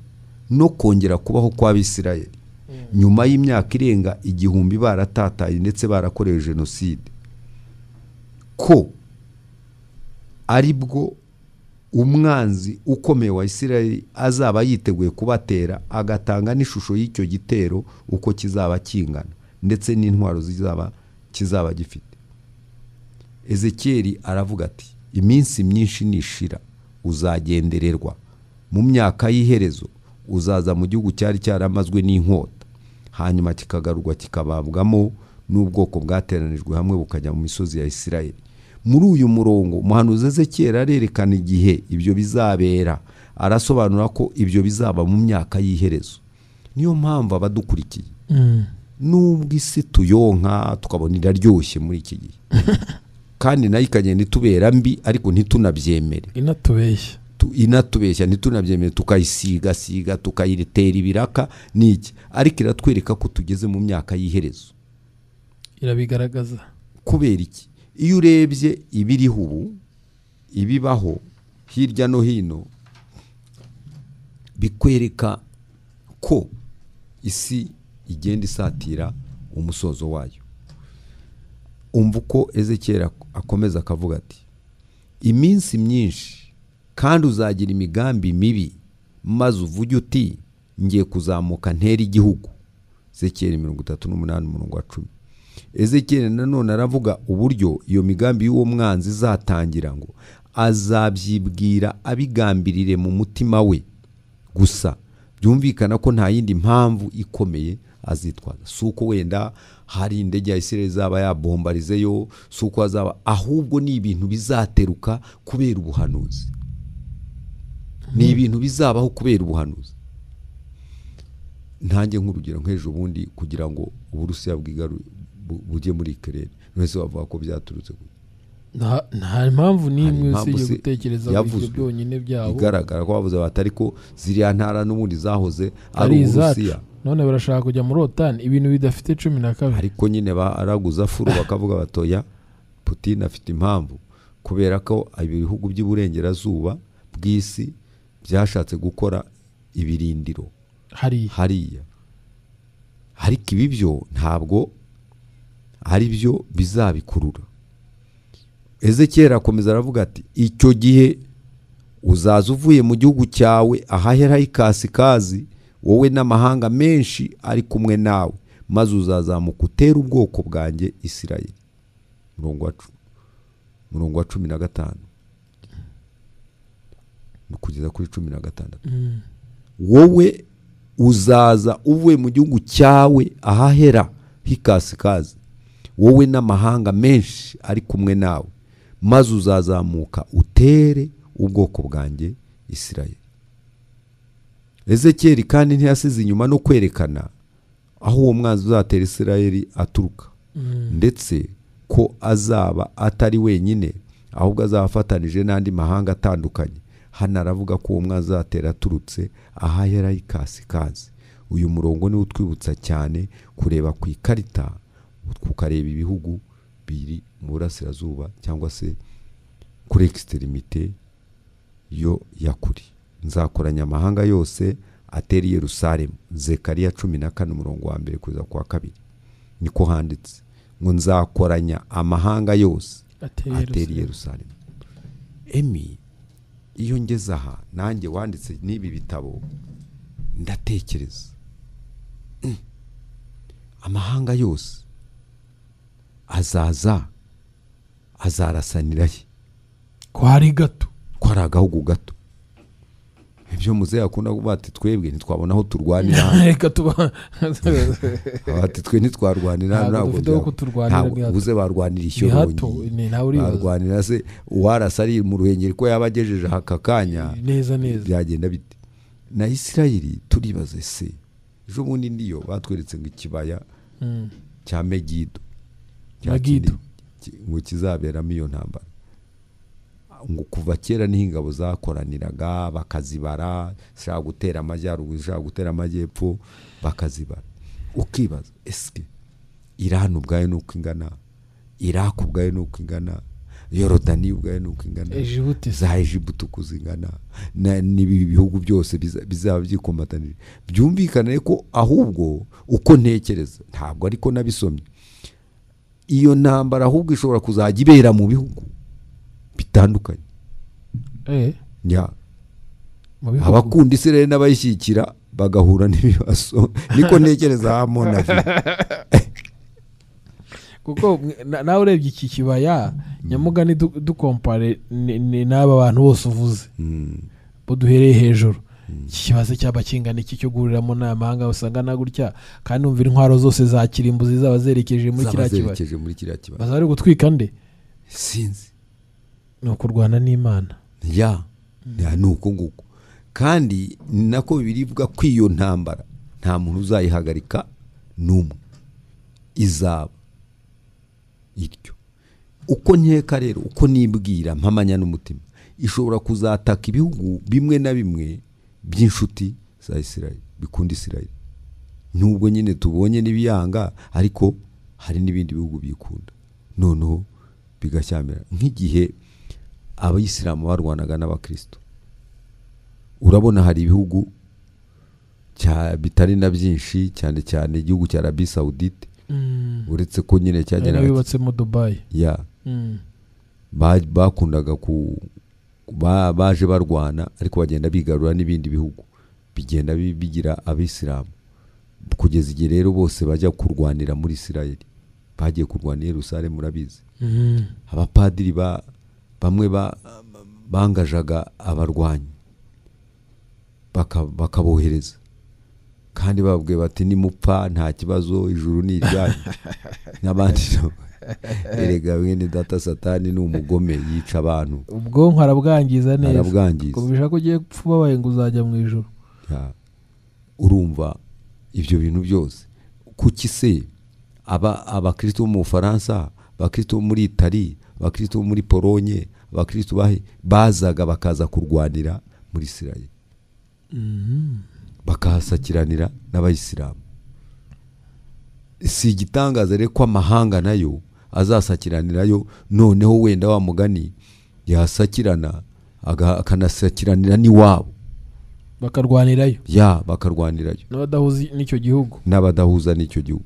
no kongera kubaho kw'Abisirayeli nyuma y'imyaka irenga 1000 baratataye ndetse barakorewe jenoside, ko aribwo umwanzi ukomeye wa Isirayeli azaba yiteguye kubatera, agatanga n'ishusho y'icyo gitero uko kizaba kingana ndetse n'intwaro zizaba kizaba gifite. Ezekieli aravuga ati iminsi myinshi nishira uzagendererwa, mu myaka y'iherezo uzaza mu gihugu cyari cyaramazwe n'inkota, hanyuma kikagarurwa kikababwamo n'ubwoko bwateranijwe hamwe bukajya mu misozi ya Isirayeli. Muri uyu murongo umuhanuzi Ezekieli arerekana igihe ibyo bizabera, arasobanura ko ibyo bizaba mu myaka y'iherezo. Niyo mpamvu abadukurikiye nubwo isi tuyonka tukabona iraryoshye muri iki gihe kandi nayo ikagenda itubera mbi, ariko ntitunabyemere, inatubeshya ntitunabyemere, tukayisiga tukayiritera ibiraka niki, ariko iratwereka ko tugeze mu myaka y'iherezo. Irabigaragaza. Kubera iki? Iyo urebye ibiriho ubu, ibibaho hirya no hino, bikwereka ko isi igenda isatira umusozo wayo. Umva uko Ezekiel akomeza akavuga ati iminsi myinshi kandi uzagira imigambi mibi, maze uvuge uti ngiye kuzamuka ntera igihugu. Ezekiel 38 umurongo wa 10. Ezekiel nanone aravuga uburyo iyo migambi y'uwo mwanzi izatangira, ngo azabyibwira abigambirire mu mutima we gusa. Byumvikana ko nta yindi mpamvu ikomeye azitwaza, suko wenda hari indege ya Isirayeli izaba yabombarizeyo, suko azaba, ahubwo ni ibintu bizateruka kubera ubuhanuzi. Ni ibintu bizabaho kubera ubuhanuzi. Ntange nk'urugero nk'ejo bundi kugira ngo Uburusiya bujye muri Ukraine, mwese bavuga ko byaturutse ku nta mpamvu n'imwe usibye gutekereza ibyo byonyine byabo. Igaragara ko bavuze batari ko ziriya ntara n'ubundi zahoze ari Uburusiya, none barashaka kujya muri OTAN, ibintu bidafite 12. Ariko nyine baraguza furu bakavuga batoya Putin afite impamvu. Kubera ko ibihugu by'iburengerazuba bw'isi byashatse gukora ibirindiro hariya. Ariko ibi byo ntabwo ari byo bizabikurura. Ezekiel akomeza aravuga ati icyo gihe uzaza uvuye mu gihugu cyawe ahahera ikasikazi, wowe n'amahanga menshi ari kumwe nawe, maze uzazamuka utera ubwoko bwanjye Isirayeli. Murongo wa 15 kugeza kuri 16. Wowe uzaza uvuye mu gihugu cyawe ahahera hikasikazi, wowe n'amahanga menshi ari kumwe nawe, maze uzazamuka utere ubwoko bwanjye Isirayeli. Ezekiel kandi ntiyasize inyuma no kwerekana aho uwo mwanzi uzatera Isirayeli aturuka, ndetse ko azaba atari wenyine, ahubwo azafatanije n'andi mahanga atandukanye. Hano aravuga ko uwo mwanzi uzatera aturutse ahahera ikasikazi. Uyu murongo ni utwibutsa cyane kureba ku ikarita, ukareba ibihugu biri mu burasirazuba cyangwa se kuri extremité yo yakuri. Nzakoranya amahanga yose atera Yerusalemu. Zekariya 14 umurongo wa 1 kugeza kwa 2 niko handitse ngo nzakoranya amahanga yose atera Yerusalemu. Emi iyo ngeze aha nanjye wanditse n'ibi bitabo ndatekereza amahanga yose azaza azarasanira he? Ko ari gato, ko ari agahugu gato. Ibyo muzehe akunda kuvuga ati twebwe ntitwabona aho turwanira. Reka tuba ati twe ntitwarwanira, ntabwo ubuze barwanira ishyorongi, barwanira se uwarasa ari mu Ruhengeri ko yabagejeje aka kanya neza neza byagenda bite? Na Isirayeli turibaze se ejo bundi ndiyo batweretse ngo ikibaya cya Megido ngo kizaberamo iyo ntambara. Ngo kuva kera niho ingabo zakoraniraga bakazibara, zishaka gutera amajyaruguru, zishaka gutera amajyepfo, bakazibara. Ukibaza eske Iran ubwayo nuko ingana, Iraq ubwayo nuko ingana, Yorodani ubwayo nuko ingana, za Egiputa uko zingana, n'ibi bihugu byose bizaba byikomatanije. Byumvikane ko ahubwo uko ntekereza ntabwo ariko nabisomye, iyo ntambara ahubwo ishobora kuzajya ibera mu bihugu bitandukanye. Abakunda Isirayeli n'abayishyikira bagahura n'ibibazo. Niko ntekereza hamona. Kuko nawe urebye iki kibaya nyamugani dukompare n'aba bantu bose uvuze bo duhereye hejuru, iki kibazo cyaba kingana iki cyo guhuriramo n'amahanga usanga na gutya, kandi umvira intwaro zose za kirimbuzi zaba zerekeje muri kiriya kibaya, bazari gutwika nde? Sinzi. Ni ukurwana n'Imana. Ya ni uko nguko. Kandi nako birivuga ko iyo ntambara nta muntu uzayihagarika n'umwe, izaba ityo. Uko nkeka rero, uko nibwira mpamanya n'umutima, ishobora kuzataka ibihugu bimwe na bimwe by'inshuti za Isirayeli, bikunda Isirayeli. Nubwo nyine tubonye n'ibiyanga, ariko hari n'ibindi bihugu bikunda, noneho bigashyamira. Nk'igihe abayisilamu barwanaga n'abakristo, urabona hari ibihugu bitari na byinshi, cyane cyane igihugu cya Arabie Saoudite, uretse ko nyine cyageraga yubatse mu Dubai, ya bakundaga ku baje barwana, ariko bagenda bigarura n'ibindi bihugu bigenda bigira abisilamu, kugeza igihe rero bose bajya kurwanira muri Isirayeli. Bagiye kurwanira Yerusalemu, murabizi. Abapadiri bamwe bangajaga abarwanyi bakabohereza, kandi bababwiye bati nimupfa nta kibazo, ijuru ni iryanyu. N'abandi erega mwene data Satani ni umugome, yica abantu, ubwonko arabwangiza neza, arabwangiza kubisha ko ugiye gupfa ubabaye ngo uzajya mu ijuru. Urumva ibyo bintu byose. Kuki se abakristo bo mu Bufaransa, abakristo bo muri Itali, abakristo bo muri Polonye, abakristo bahe bazaga bakaza kurwanira muri Isirayeli, bakahasakiranira n'abayisilamu? Si igitangaza rero ko amahanga nayo azasakiranirayo. Noneho wenda wa mugani Yasakirana akanasakiranira n'iwabo, bakarwanirayo. Ya, bakarwanirayo n'abadahuza n'icyo gihugu, n'abadahuza n'icyo gihugu.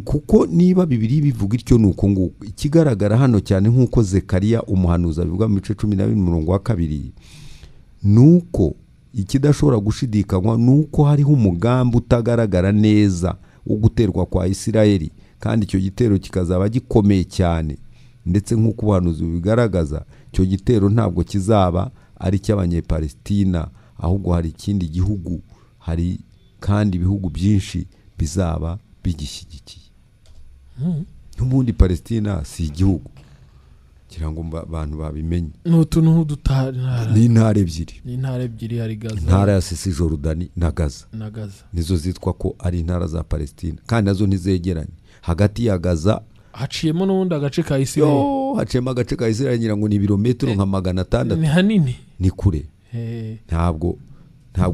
Kuko niba Bibiliya bivuga ityo, nuko nguko ikigaragara hano cyane nk'uko Zekariya umuhanuzi abivuga mu bice 12 umurongo wa 2, nuko ikidashobora gushidikanywa nuko hariho umugambi utagaragara neza wo guterwa kwa Isirayeli, kandi icyo gitero kikazaba gikomeye cyane. Ndetse nk'uko ubuhanuzi bubigaragaza, icyo gitero ntabwo kizaba ari icy'Abanyepalestina, ahubwo hari ikindi gihugu, hari kandi ibihugu byinshi bizaba bigishyigikiye. N'ubundi Palestina si igihugu, kugira ngo abantu babimenye. Ni utuntu dutara, ni intara ebyiri, ni intara ebyiri, hari Gaza, intara ya Cisjordanie na Gaza, na Gaza nizo zitwa ko ari intara za Palestina, kandi nazo ntizegeranye. Hagati ya Gaza haciyemo n'ubundi agace ka Isirayeli, haciyemo agace ka Isirayeli, ngira ngo ni ibirometero nka 600. Ni hanini, ni kure. Ntabwo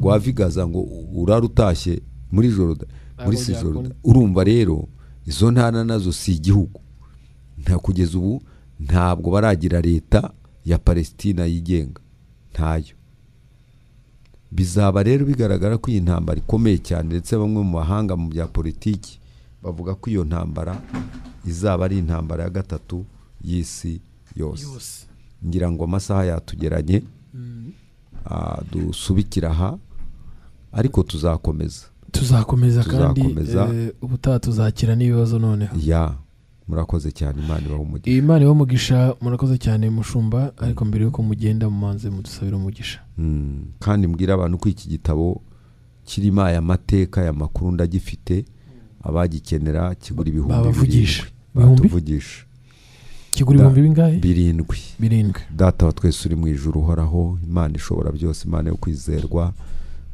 wava i Gaza ngo urare utashye muri Jordan, muri Cisjordanie. Urumva rero izo ntara nazo si igihugu. Nta kugeza ubu ntabwo baragira leta ya Palestina yigenga, ntayo. Bizaba rero bigaragara ko iyi ntambara ikomeye cyane, ndetse bamwe mu bahanga mu bya politiki bavuga ko iyo ntambara izaba ari intambara ya 3 y'isi yose. Ngira ngo amasaha yatugeranye, dusubikira aha, ariko tuzakomeza kandi ubutaha tuzakira n'ibibazo noneho. Ya, murakoze cyane, Imana ibahe umugisha. Imana ibahe umugisha, murakoze cyane mushumba. Ariko mbere yuko mugenda mumanze mudusabira umugisha. Kandi mbwira abantu ko iki gitabo kirimo aya mateka ya makuru ndagifite, abagikenera kigura 7,000. Batuvugisha. Kigura ibihumbi bingahe? 7. 7. Data wa twese uri mu ijuru uhoraho, Imana ishobora byose, Imana yo kwizerwa,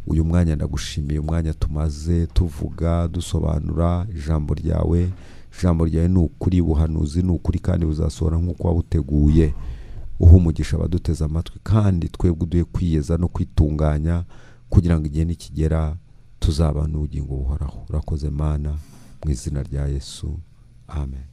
uyu mwanya ndagushimiye, umwanya tumaze tuvuga dusobanura ijambo ryawe. Ijambo ryawe ni ukuri, buhanuzi ni ukuri, kandi buzasohora nk'uko wabuteguye. Uha umugisha abaduteze amatwi, kandi twebwe uduhe kwiyeza no kwitunganya, kugira ngo igihe nikigera tuzabana ubugingo buhoraho. Urakoze Mana, mu izina rya Yesu, amen.